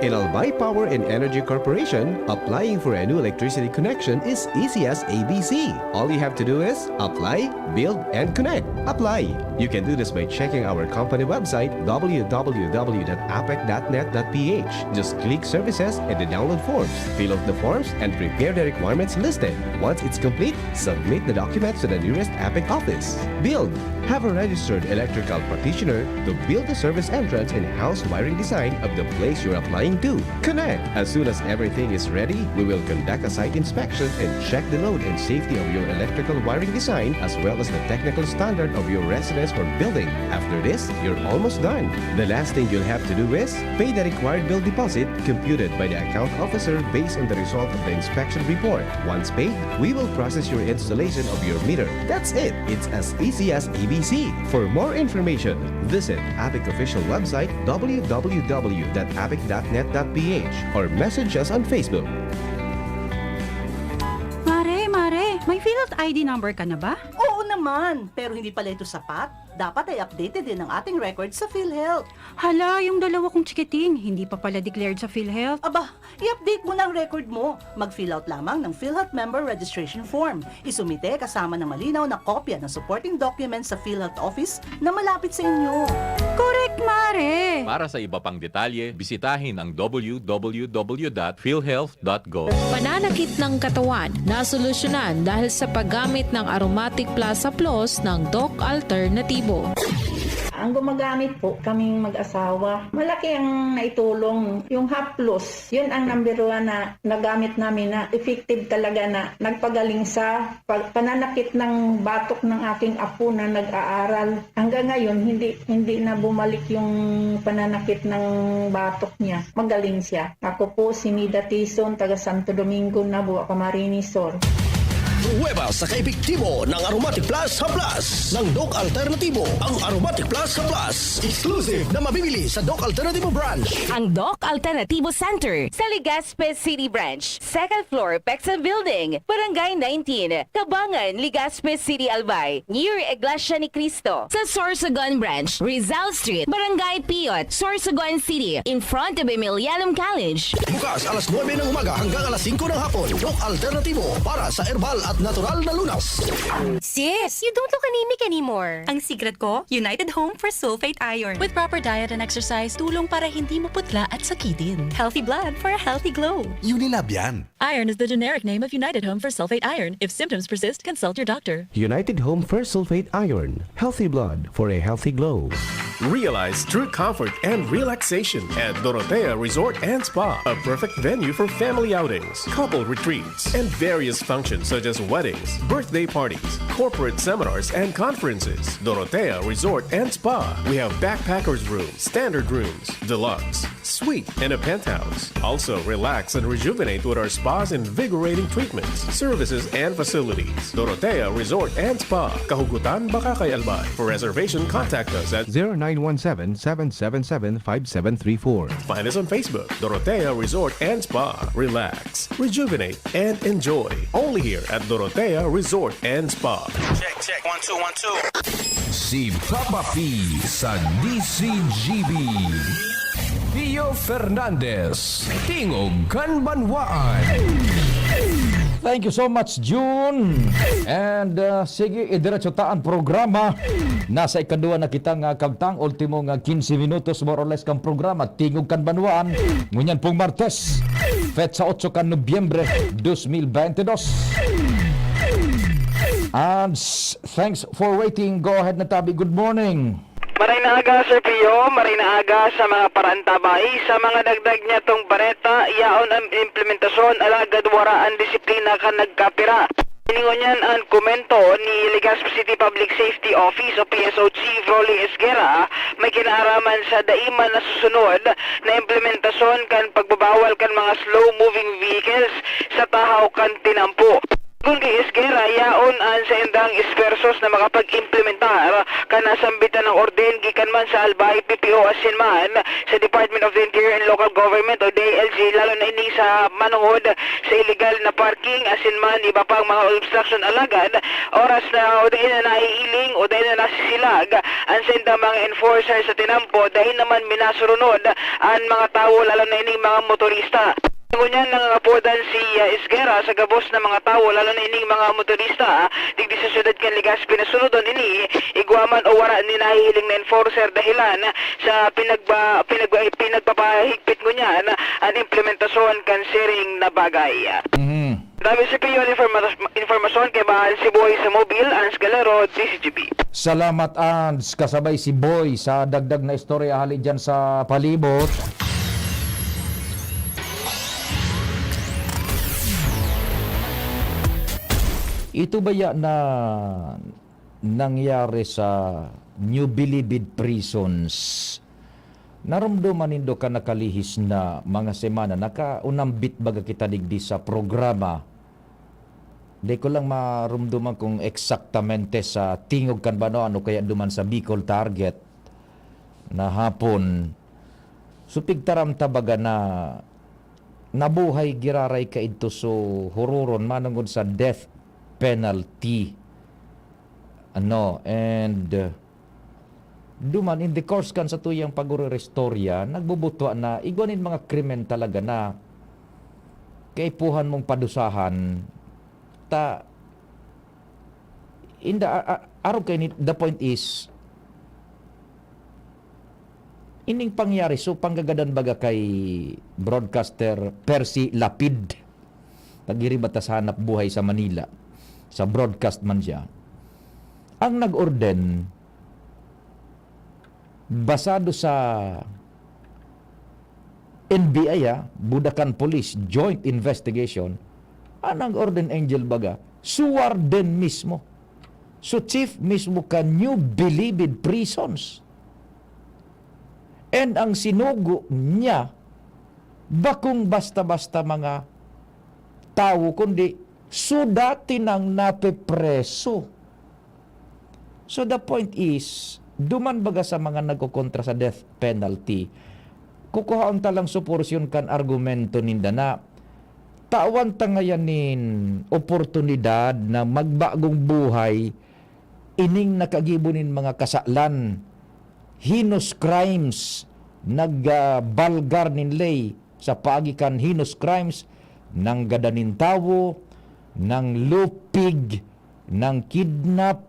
In Albay Power and Energy Corporation, applying for a new electricity connection is easy as A B C. All you have to do is apply, build, and connect. Apply. You can do this by checking our company website, w w w dot apec dot net dot p h. Just click services and the download forms. Fill out the forms and prepare the requirements listed. Once it's complete, submit the documents to the nearest APEC office. Build. Have a registered electrical practitioner to build the service entrance and house wiring design of the place you're applying to. Connect. As soon as everything is ready, we will conduct a site inspection and check the load and safety of your electrical wiring design as well as the technical standard of your residence or building. After this, you're almost done. The last thing you'll have to do is pay the required bill deposit computed by the account officer based on the result of the inspection report. Once paid, we will process your installation of your meter. That's it. It's as easy as A B C. For more information, visit APEC official website w w w dot apec dot net dot p h or message us on Facebook. Mare, Mare, may PhilHealth I D number ka na ba? Oo naman, pero hindi pala ito sapat. Dapat ay updated din ang ating record sa PhilHealth. Hala, yung dalawa kong chikiting, hindi pa pala declared sa PhilHealth. Aba, i-update mo na ang record mo. Mag-fill out lamang ng PhilHealth Member Registration Form. Isumite kasama ng malinaw na kopya ng supporting documents sa PhilHealth Office na malapit sa inyo. Correct, Mare! Para sa iba pang detalye, bisitahin ang w w w dot philhealth dot gov. Pananakit ng katawan, nasolusyonan dahil sa paggamit ng Aromatic Plus Plus ng Doc Alternativo. Ang gumagamit po, kaming mag-asawa. Malaki ang naitulong. Yung Haplos, yun ang number one na nagamit namin na effective talaga na nagpagaling sa pag, pananakit ng batok ng aking apo na nag-aaral. Hanggang ngayon, hindi, hindi na bumalik yung pananakit ng batok niya. Magaling siya. Ako po si Nida Tison, taga Santo Domingo, Nabua, Camarines Sur. Pruweba sa kaepektibo ng Aromatic Plus Haplas ng Doc Alternatibo. Ang Aromatic Plus Haplas, exclusive na mabibili sa Doc Alternatibo Branch. Ang Doc Alternativo Center sa Legazpi City Branch, second floor, Pexan Building, Barangay nineteen, Kabangan, Legazpi City, Albay, near Iglesia ni Cristo. Sa Sorsogon Branch, Rizal Street, Barangay Piyot, Sorsogon City, in front of Emilianum College. Bukas alas nuebe ng umaga hanggang alas singko ng hapon. Doc Alternativo para sa herbal at natural na lunas. Sis, you don't look anemic anymore. Ang secret ko, United Home for Sulfate Iron. With proper diet and exercise, tulong para hindi maputla at sakitin. Healthy blood for a healthy glow. Unilab yan. Iron is the generic name of United Home for Sulfate Iron. If symptoms persist, consult your doctor. United Home First Sulfate Iron. Healthy blood for a healthy glow. Realize true comfort and relaxation at Dorotea Resort and Spa, a perfect venue for family outings, couple retreats, and various functions such as weddings, birthday parties, corporate seminars, and conferences. Dorotea Resort and Spa. We have backpackers room, standard rooms, deluxe, suite, and a penthouse. Also, relax and rejuvenate with our spa's invigorating treatments, services, and facilities. Dorotea Resort and Spa, Kahugutan, Bacacay, Albay. For reservation, contact us at zero nine one seven, seven seven seven, five seven three four. Find us on Facebook, Dorotea Resort and Spa. Relax, rejuvenate, and enjoy. Only here at Dorotea Resort and Spa. Check, check. One, two, one, two. Si Papa P sa D C G B. Pio Fernandez, Tingog kan Banwaan. Thank you so much, June. And uh, sige, idiretso ta ang programa. Nasa ikaduwa na kita nga kabtang, ultimo nga quince minutos more or less kang programa, Tingog kan Banwaan. Ngunyan pong Martes, petsa otso kan Nobyembre, dos mil bente dos. And s- thanks for waiting. Go ahead na tabi. Good morning. Maray na aga, Sir Pio. Maray na aga sa mga paraantabay. Sa mga dagdag niya tong bareta, yaon ang implementasyon, alagad wara ang disiplina kan nagkapira. Ini ngunyan an komento ni Legazpi City Public Safety Office o P S O Chief Rolly Esguerra, may kinaaraman sa dai man nasusunod na implementasyon kan pagbabawal kan mga slow-moving vehicles sa tahaw kan tinampo. Kun ki Esguerra, yaon an saindang esfuerzos na makapag-implementar kan nasambitan na orden gikan man sa Albay P P O asin man sa Department of the Interior and Local Government o D I L G, lalo na ini sa manongod sa illegal na parking asin man iba pang mga obstruction. Alagad oras na o dai na naiiling o dai na nasisilag an saindang mga enforcer sa tinampo, dai naman minasurunod an mga tawo, lalo na ining mga motorista. Ngunyan, nangangapodan si, ah, Esguerra sa gabos na mga tawo, lalo na ining mga motorista, ah, digdi sa siyudad kan Legazpi, na sunodon ini, igwa man o wara nin nahihiling na enforcer dahelan sa pinagba-, pinagba-, pinagpapahigpit ngunyan an implementasyon kan siring na bagay. Mhm. Dami si Pio informa-, informasyon kay Bahal si Boy sa Mobil, Ans Galero, D Z G B. Salamat, Ans. Kasabay si Boy sa dagdag na istorya hali dyan sa palibot. Ito baya na nangyari sa New Bilibid Prisons? Naromdoman nindo kan nakalihis na mga semana, nakaunambit baga kita digdi sa programa. Di ko lang maromdoman kung eksaktamente sa tingog kan banwaan o kaya duman sa Bicol Target na hapon. So, pigtaram ta baga na nabuhay giraray kaidto so huroron manongod sa death penalty. Ano, and, uh, duman, in the course kan satuyang paguriristorya, nagbubutwa na igwa nin mga krimen talaga na kaipuhan mong padusahan. Ta, in the, a-, a-, arog kaini, the point is, ining pangyari, so, panggagadan baga kay broadcaster Percy Lapid. Nagiriba ta sa hanap buhay sa Manila. Sa broadcast man siya. Ang nag-orden, basado sa N B I, ha, Bulacan Police Joint Investigation, ang nag-orden, Angel, baga, si warden mismo. So, chief mismo kan New Bilibid Prisons. And ang sinugo niya, bakong basta-basta mga tawo, kundi so dati nang napepreso. So, the point is, duman baga sa mga nagkokontra sa death penalty, kukuhaon ta lang sa porsyon kan argumento ninda na tawan ta ngayan nin oportunidad na magbagong buhay ining nakagibo nin mga kasalan, heinous crimes, nag, ah, balgar nin ley sa paagi kan heinous crimes, nanggadan nin tawo, nanglupig, nangkidnap,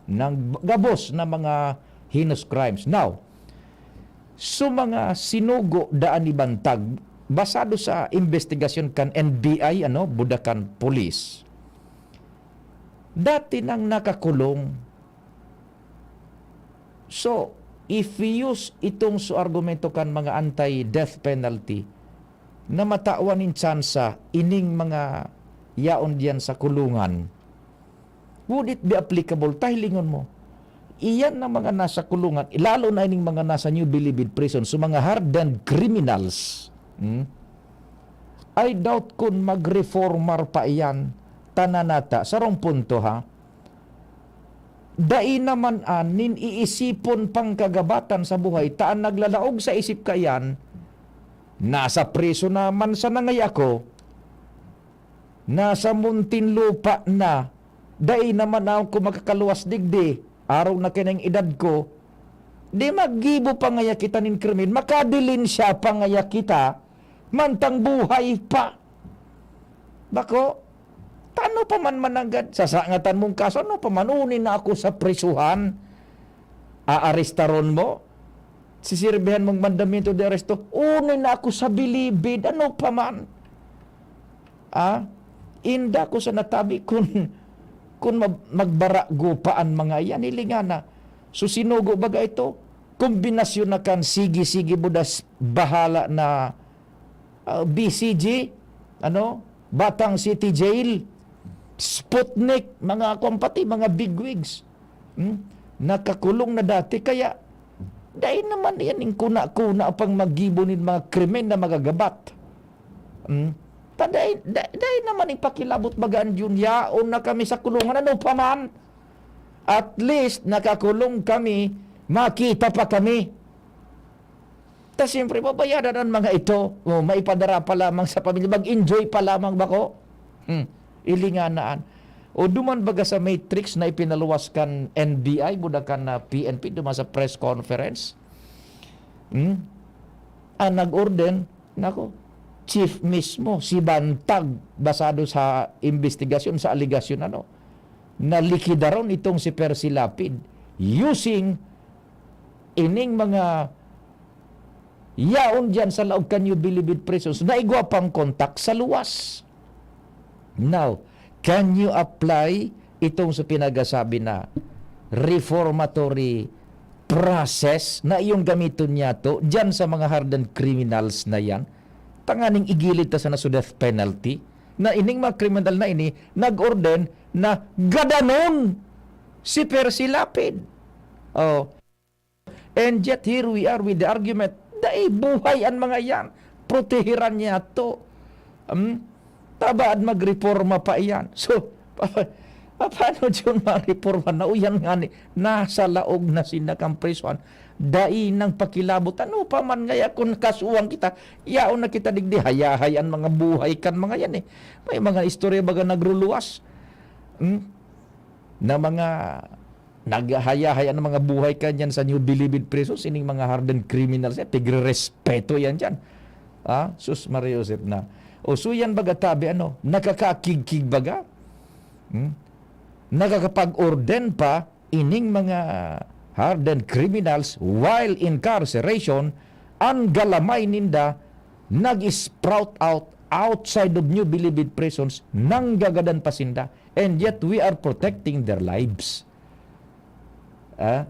nang gabos na mga heinous crimes. Now, so mga sinugo daan ibantag, basado sa investigasyon kan N B I, ano, Bulacan Police, dati nang nakakulong. So, if we use itong so argumento kan mga anti-death penalty, na matawan nin tsansa ining mga yaon diyan sa kulungan, would it be applicable? Ta hilingon mo, iyan na mga nasa kulungan, lalo na ining mga nasa New Bilibid Prison, so mga hardened criminals, hmm? I doubt kun mag-reformar pa iyan. Tanan nata, sarong punto, ha? Dai naman an nin iisipon pang kagabatan sa buhay, ta an naglalaog sa isip kaiyan, nasa priso naman sana ngaya ako, nasa Muntinlupa na, dai naman ako makakaluwas digdi, arog na kaini an edad ko, di maggibo pa ngaya kita nin krimen, makadilin siya pa ngaya kita, mantang buhay pa. Bako, ta ano pa man mananggad, sasangatan mong kaso, ano pa man, uni na ako sa prisuhan, aarestaron mo, sisirbihan mong mandamiento de arresto, uni na ako sa bilibid, ano pa man. Ah, inda ko sa natabi kun, kun mag-, magbarago pa an mga iyan, hilingana. So, sinugo baga ito, kombinasyon na kan sige-sige budas bahala na ah, B C G, ano, Batang City Jail, Sputnik, mga kwan pati, mga bigwigs. Hmm? Nakakulong na dati, kaya dai naman yan yung kuna-kuna pang maggibo nin mga krimen na magagabat. Hmm? Ta dai, dai, dai naman ipakilabot baga an Diyon, yaon na kami sa kulungan, ano pa man. At least, nakakulong kami, makita pa kami. Ta siyempre, babayadan an mga ito. O, maipadara pa lamang sa pamilya, mag-enjoy pa lamang bako. Hmm, ilinganaan. O duman baga sa matrix na ipinaluwas kan N B I, buda kan, ah, P N P, duman sa press conference. Hmm? Ang nag-order, nako, chief mismo, si Bantag, basado sa imbestigasyon, sa alegasyon, ano, na likidaron itong si Percy Lapid using ining mga yaon diyan sa laog kan New Bilibid Prisons na igwa pang kontak sa luwas. Now, can you apply itong sa pinagasabi na reformatory process na iyong gamiton niyato diyan sa mga hardened criminals na yan? Tanganing igilid ta sana sa death penalty na ining mga kriminal na ini nag-order na gadanon si Percy Lapid. Oh. And yet, here we are with the argument, dai buhay an mga iyan. Protehiran niyato. Hmm? Tabaad magreporma pa iyan. So, pa-, pa-, paano diyon mareporma? Nauyan nga ni, nasa laog na sinda kan prisohan. Dai nang pakilabot. Ano pa man ngaya kun kasuhan kita, yaon na kita digdi, hayahay an mga buhay kan mga yan eh. May mga istorya baga nagruluwas. Hmm? Na mga naghahayahay an mga buhay kanyan sa New Bilibid Prison, sining mga hardened criminals, eh, pigrerespeto yan dyan. Ah, sus, Maria Joseph na. O, so yan baga tabi, ano, nakakakigkig baga? Hmm? Nakakapag-orden pa ining mga hardened criminals while incarceration, an galamay ninda nag-sprout out outside of New Bilibid prisons, nanggagadan pa sinda. And yet, we are protecting their lives. Ah?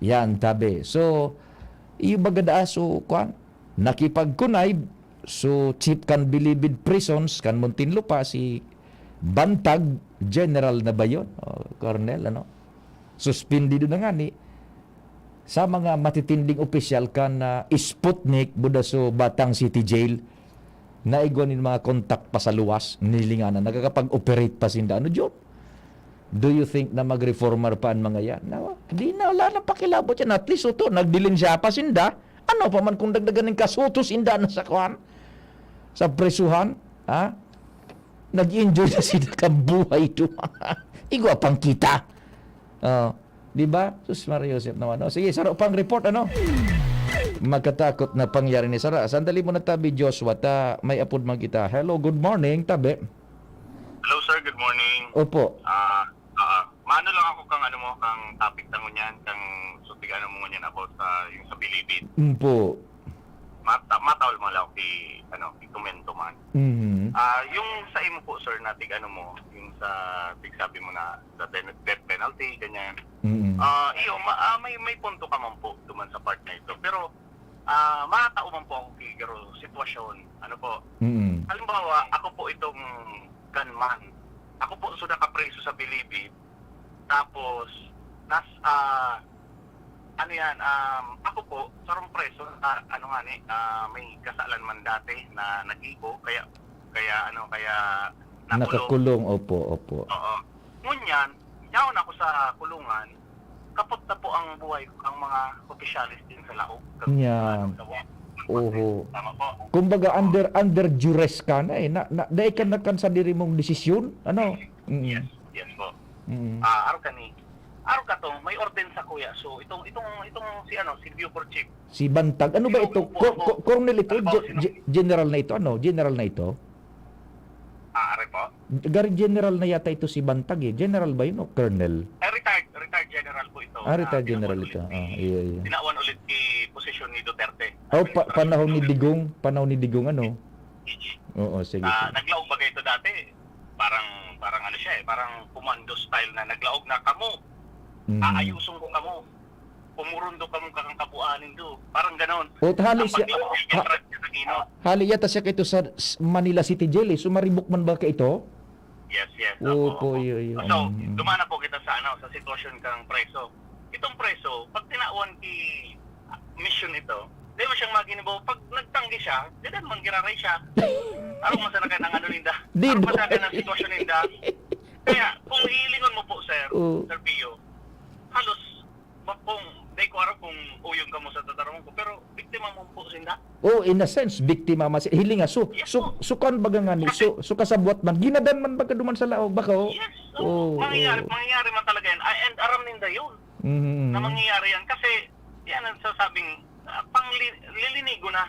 Yan, tabi. So, iyo baga daa, so, kwan, nakipag-connive, so, chief kan Bilibid Prisons, kan Muntinlupa, si Bantag, general na ba yun? O, colonel, ano? Suspendido na nga ni sa mga matitinding opisyal kan, ah, Sputnik, buda so Batang City Jail, na igwa nin mga kontak pa sa luwas, nilinganan, nakakapag-operate pa sinda. Ano, Job? Do you think na mag-reformer pa an mga yan? Na, di na, wala nang pakilabot yan. At least, ito, nagdilensya pa sinda. Ano pa man kung dagdagan nin kasutos sinda na sa kwan? Sa presuhan? Ha? Nag-enjoy na sila kan buhay doon. Igwa pang kita. Oh, di ba? Sus, Maria Joseph naman. Oh, sige, saro pang report, ano? Makatakot na pangyari ni Sara. Sandali muna tabi, Joshua, ta may apod man kita. Hello, good morning, tabi. Hello, sir. Good morning. Opo. Ah, ah, maano lang ako kang ano mo, kang topic ta ngunyan, kang sutig ano mo ngunyan about sa, yung sa Bilibid. Opo. Mata-, mataol mo lang ki, ano, ki komento man. Mhm. Ah, yung sa imo po, sir, na tig ano mo, yung sa tig sabi mo na sa death, death penalty, ganyan. Mm. Ah, iyo, ma-, ah, may, may punto ka man po duman sa part na ito. Pero, ah, makatao man po ako ki garo sitwasyon. Ano po? Mm. Halimbawa, ako po itong gunman. Ako po so nakapreso sa Bilibid. Tapos, nas-, ah, ano yan, um, ako po, sarong preso, ah, ano nga ni, ah, may kasalan man dati na nagibo, kaya, kaya ano, kaya nakulong. Nakakulong, opo, opo. Oo. Ngunyan, yaon ako sa kulungan, kapot na po ang buhay ko, ang mga opisyalis din sa laog. Yan. Ano, sa wa-, Oho. Tama po. Kumbaga, under, under duress ka na eh. Na, na, dai ka na kan sadiri mong desisyon, ano? Mm. Yes, yes po. Mm. Ah, aro kani, aro ka to, may orden sa kuya. So, itong, itong, itong si ano, si Bucor Chief. Si Bantag. Ano ba Yung ito? upo Cor-, ako. Cor-, Colonel ito? Halimbawa, Ge-, sino? Ge-, General na ito? Ano? General na ito? Ah, are po? Gari General na yata ito si Bantag eh. General ba yun o Colonel? Eh, retired, retired general po ito Ah, na retired general tinawan ito. ulit ni, Ah, iya, iya. tinawan ulit ni posisyon ni Duterte. Oh, pa-, Administrasyon panahon ni ni Duterte. Digong, panahon ni Digong ano? Oo, sige, Ah, sige. Naglaog ba kayo ito dati? Parang, parang ano siya eh, parang commando style na naglaog na kamo. Mm. Aayuson ko kamo. Pumurundo kamo kakang kabuuan nindo. Parang ganon. O, hali Ang siya, paglabas niya, ha-, Brad, sa Aquino. hali yata siya kaito sa s-, Manila City Jail eh. Sumaribok man ba kaito? Yes, yes. Opo, Opo, opo. iyo, iyo. So, Mm. duman na po kita sa, ano, sa sitwasyon kang preso. Itong preso, pag tinawan ki, ah, mission ito, Di ba siyang maginibo? Pag nagtanggi siya, di na man giraray siya. Arog man sana kayo ng ano ninda. Di Arog man sana kayo ng sitwasyon ninda. Kaya, kung hihilingon mo po, sir, Oh. Sir Pio, halos, ba, kung, di ko aram kung uyon ka mo sa tatarungan ko, pero biktima mo po sinda. Oh, in a sense, biktima man si, hiling nga, so, Yes so, po. So kan baga nga ni, Kasi so, so kasabwat man, ginadan man baga duman sa laog, baka, oh. Yes, oo. Oh, Mangyayari, oh. Mangyayari man talaga yan. Ah, and aram ninda yun, Mm. na mangyayari yan. Kasi, yan ang sasabing, ah, pangli-, lilinigo na,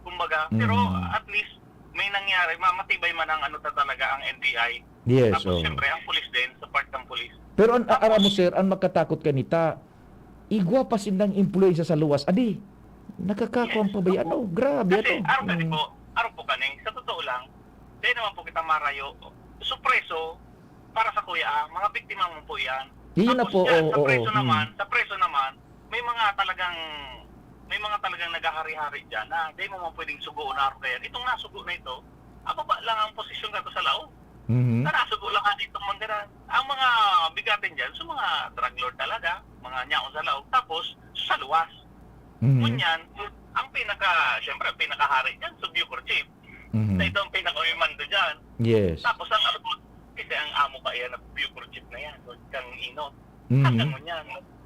kumbaga. Pero Mm. at least, may nangyari, ma-, matibay man ang ano ta talaga, ang N B I. Yes, Tapos, oo. Siyempre, ang pulis din, sa part ng pulis. Pero an-, a-, Tapos aram mo, sir, ang makatakot kanita, igwa pa sindang impluwensya sa luwas. Adi, nakakakuan Yes, pa ba yan? opo. Oh, grabe Kasi, ato. Araw kasi Mm. po, araw po kani, sa totoo lang, di naman po kita marayo. So, preso, para sa kuya, ah, mga biktima mo po yan. Iyon na Tapos po, yan, oo, sa oo, preso mm. naman, sa preso naman, may mga talagang, may mga talagang naghahari-hari dyan na di mo man pwedeng sugoon na araw kaya. Itong nasugo na ito, ababa lang ang posisyon ka sa laog. Mhm. Sa nasugo lang ka dito, manggaran. Ang mga bigatin dyan, sa mga drug lord talaga, mga nyaon sa laog. Tapos, sa luwas. Mhm. Ngunyan, ang pinaka, siyempre, ang pinakahari dyan, sa Bucor Chief. Mhm. Na ito ang pinakaumimando dyan. Yes. Tapos ang abot, kasi ang amo pa iyan na Bucor Chief na yan, so, kang Inot. Mhm. Hanggang ngunyan.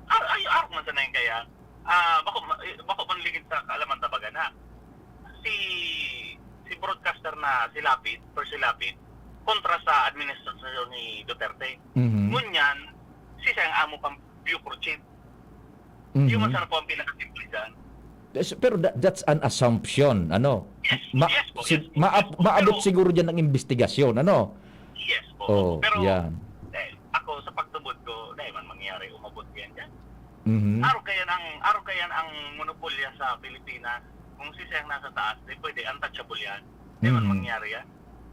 Ar-, ay, arog man sana yan kaya. Ah, bako ma-, eh, bako man ligid sa kaalaman ta baga na. Si, si broadcaster na si Lapid, Percy Lapid, kontra sa administrasyon ni Duterte. Mhm. Ngunyan, si siya ang amo pang Bucor Chief. Mhm. Yun man sana po ang pinakasimple dyan. Yes, pero that, that's an assumption, ano? Yes, Ma-, yes po, si-, yes po, maab-, yes po. Maabot Pero siguro dyan ang investigasyon, ano? Yes po. Oh, Pero, yan. eh, ako sa pagtubod ko, dahil man mangyari, umabot yan dyan. Mhm. Araw kaya ang, araw kaya ang monopolya sa Pilipinas, kung si siya ang nasa taas, di pwede, untouchable yan. Di man Mhm. mangyari yan.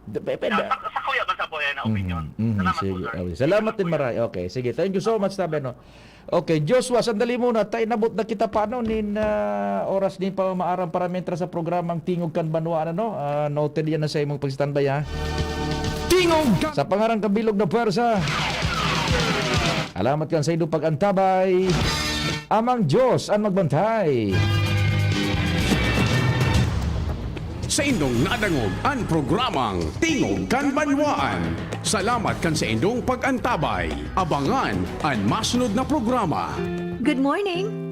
Depende. Sa, sa, sa kuya, basta po yan ang opinion. Mhm, mhm, Salamat po, sige. Sir. Okay. Salamat din, Maray. Okay, sige. Thank you so much, Tabe, no? Okay, Joshua, sandali muna. Tay, nabot na kita pa, no, nin, ah, oras nin pamamaaram para mientras sa programang Tingog kan Banwaan, ano? Ah, noted yan na sa imong pag-standby, ha? Tingog ka- Sa pangaran kan bilog na pwersa. Salamat kan sa inyong pag-antabay. Amang Diyos ang magbantay. Saindong nadangog an programang Tingog kan Banwaan. Salamat kan saindong pag-antabay. Abangan an masunod na programa. Good morning!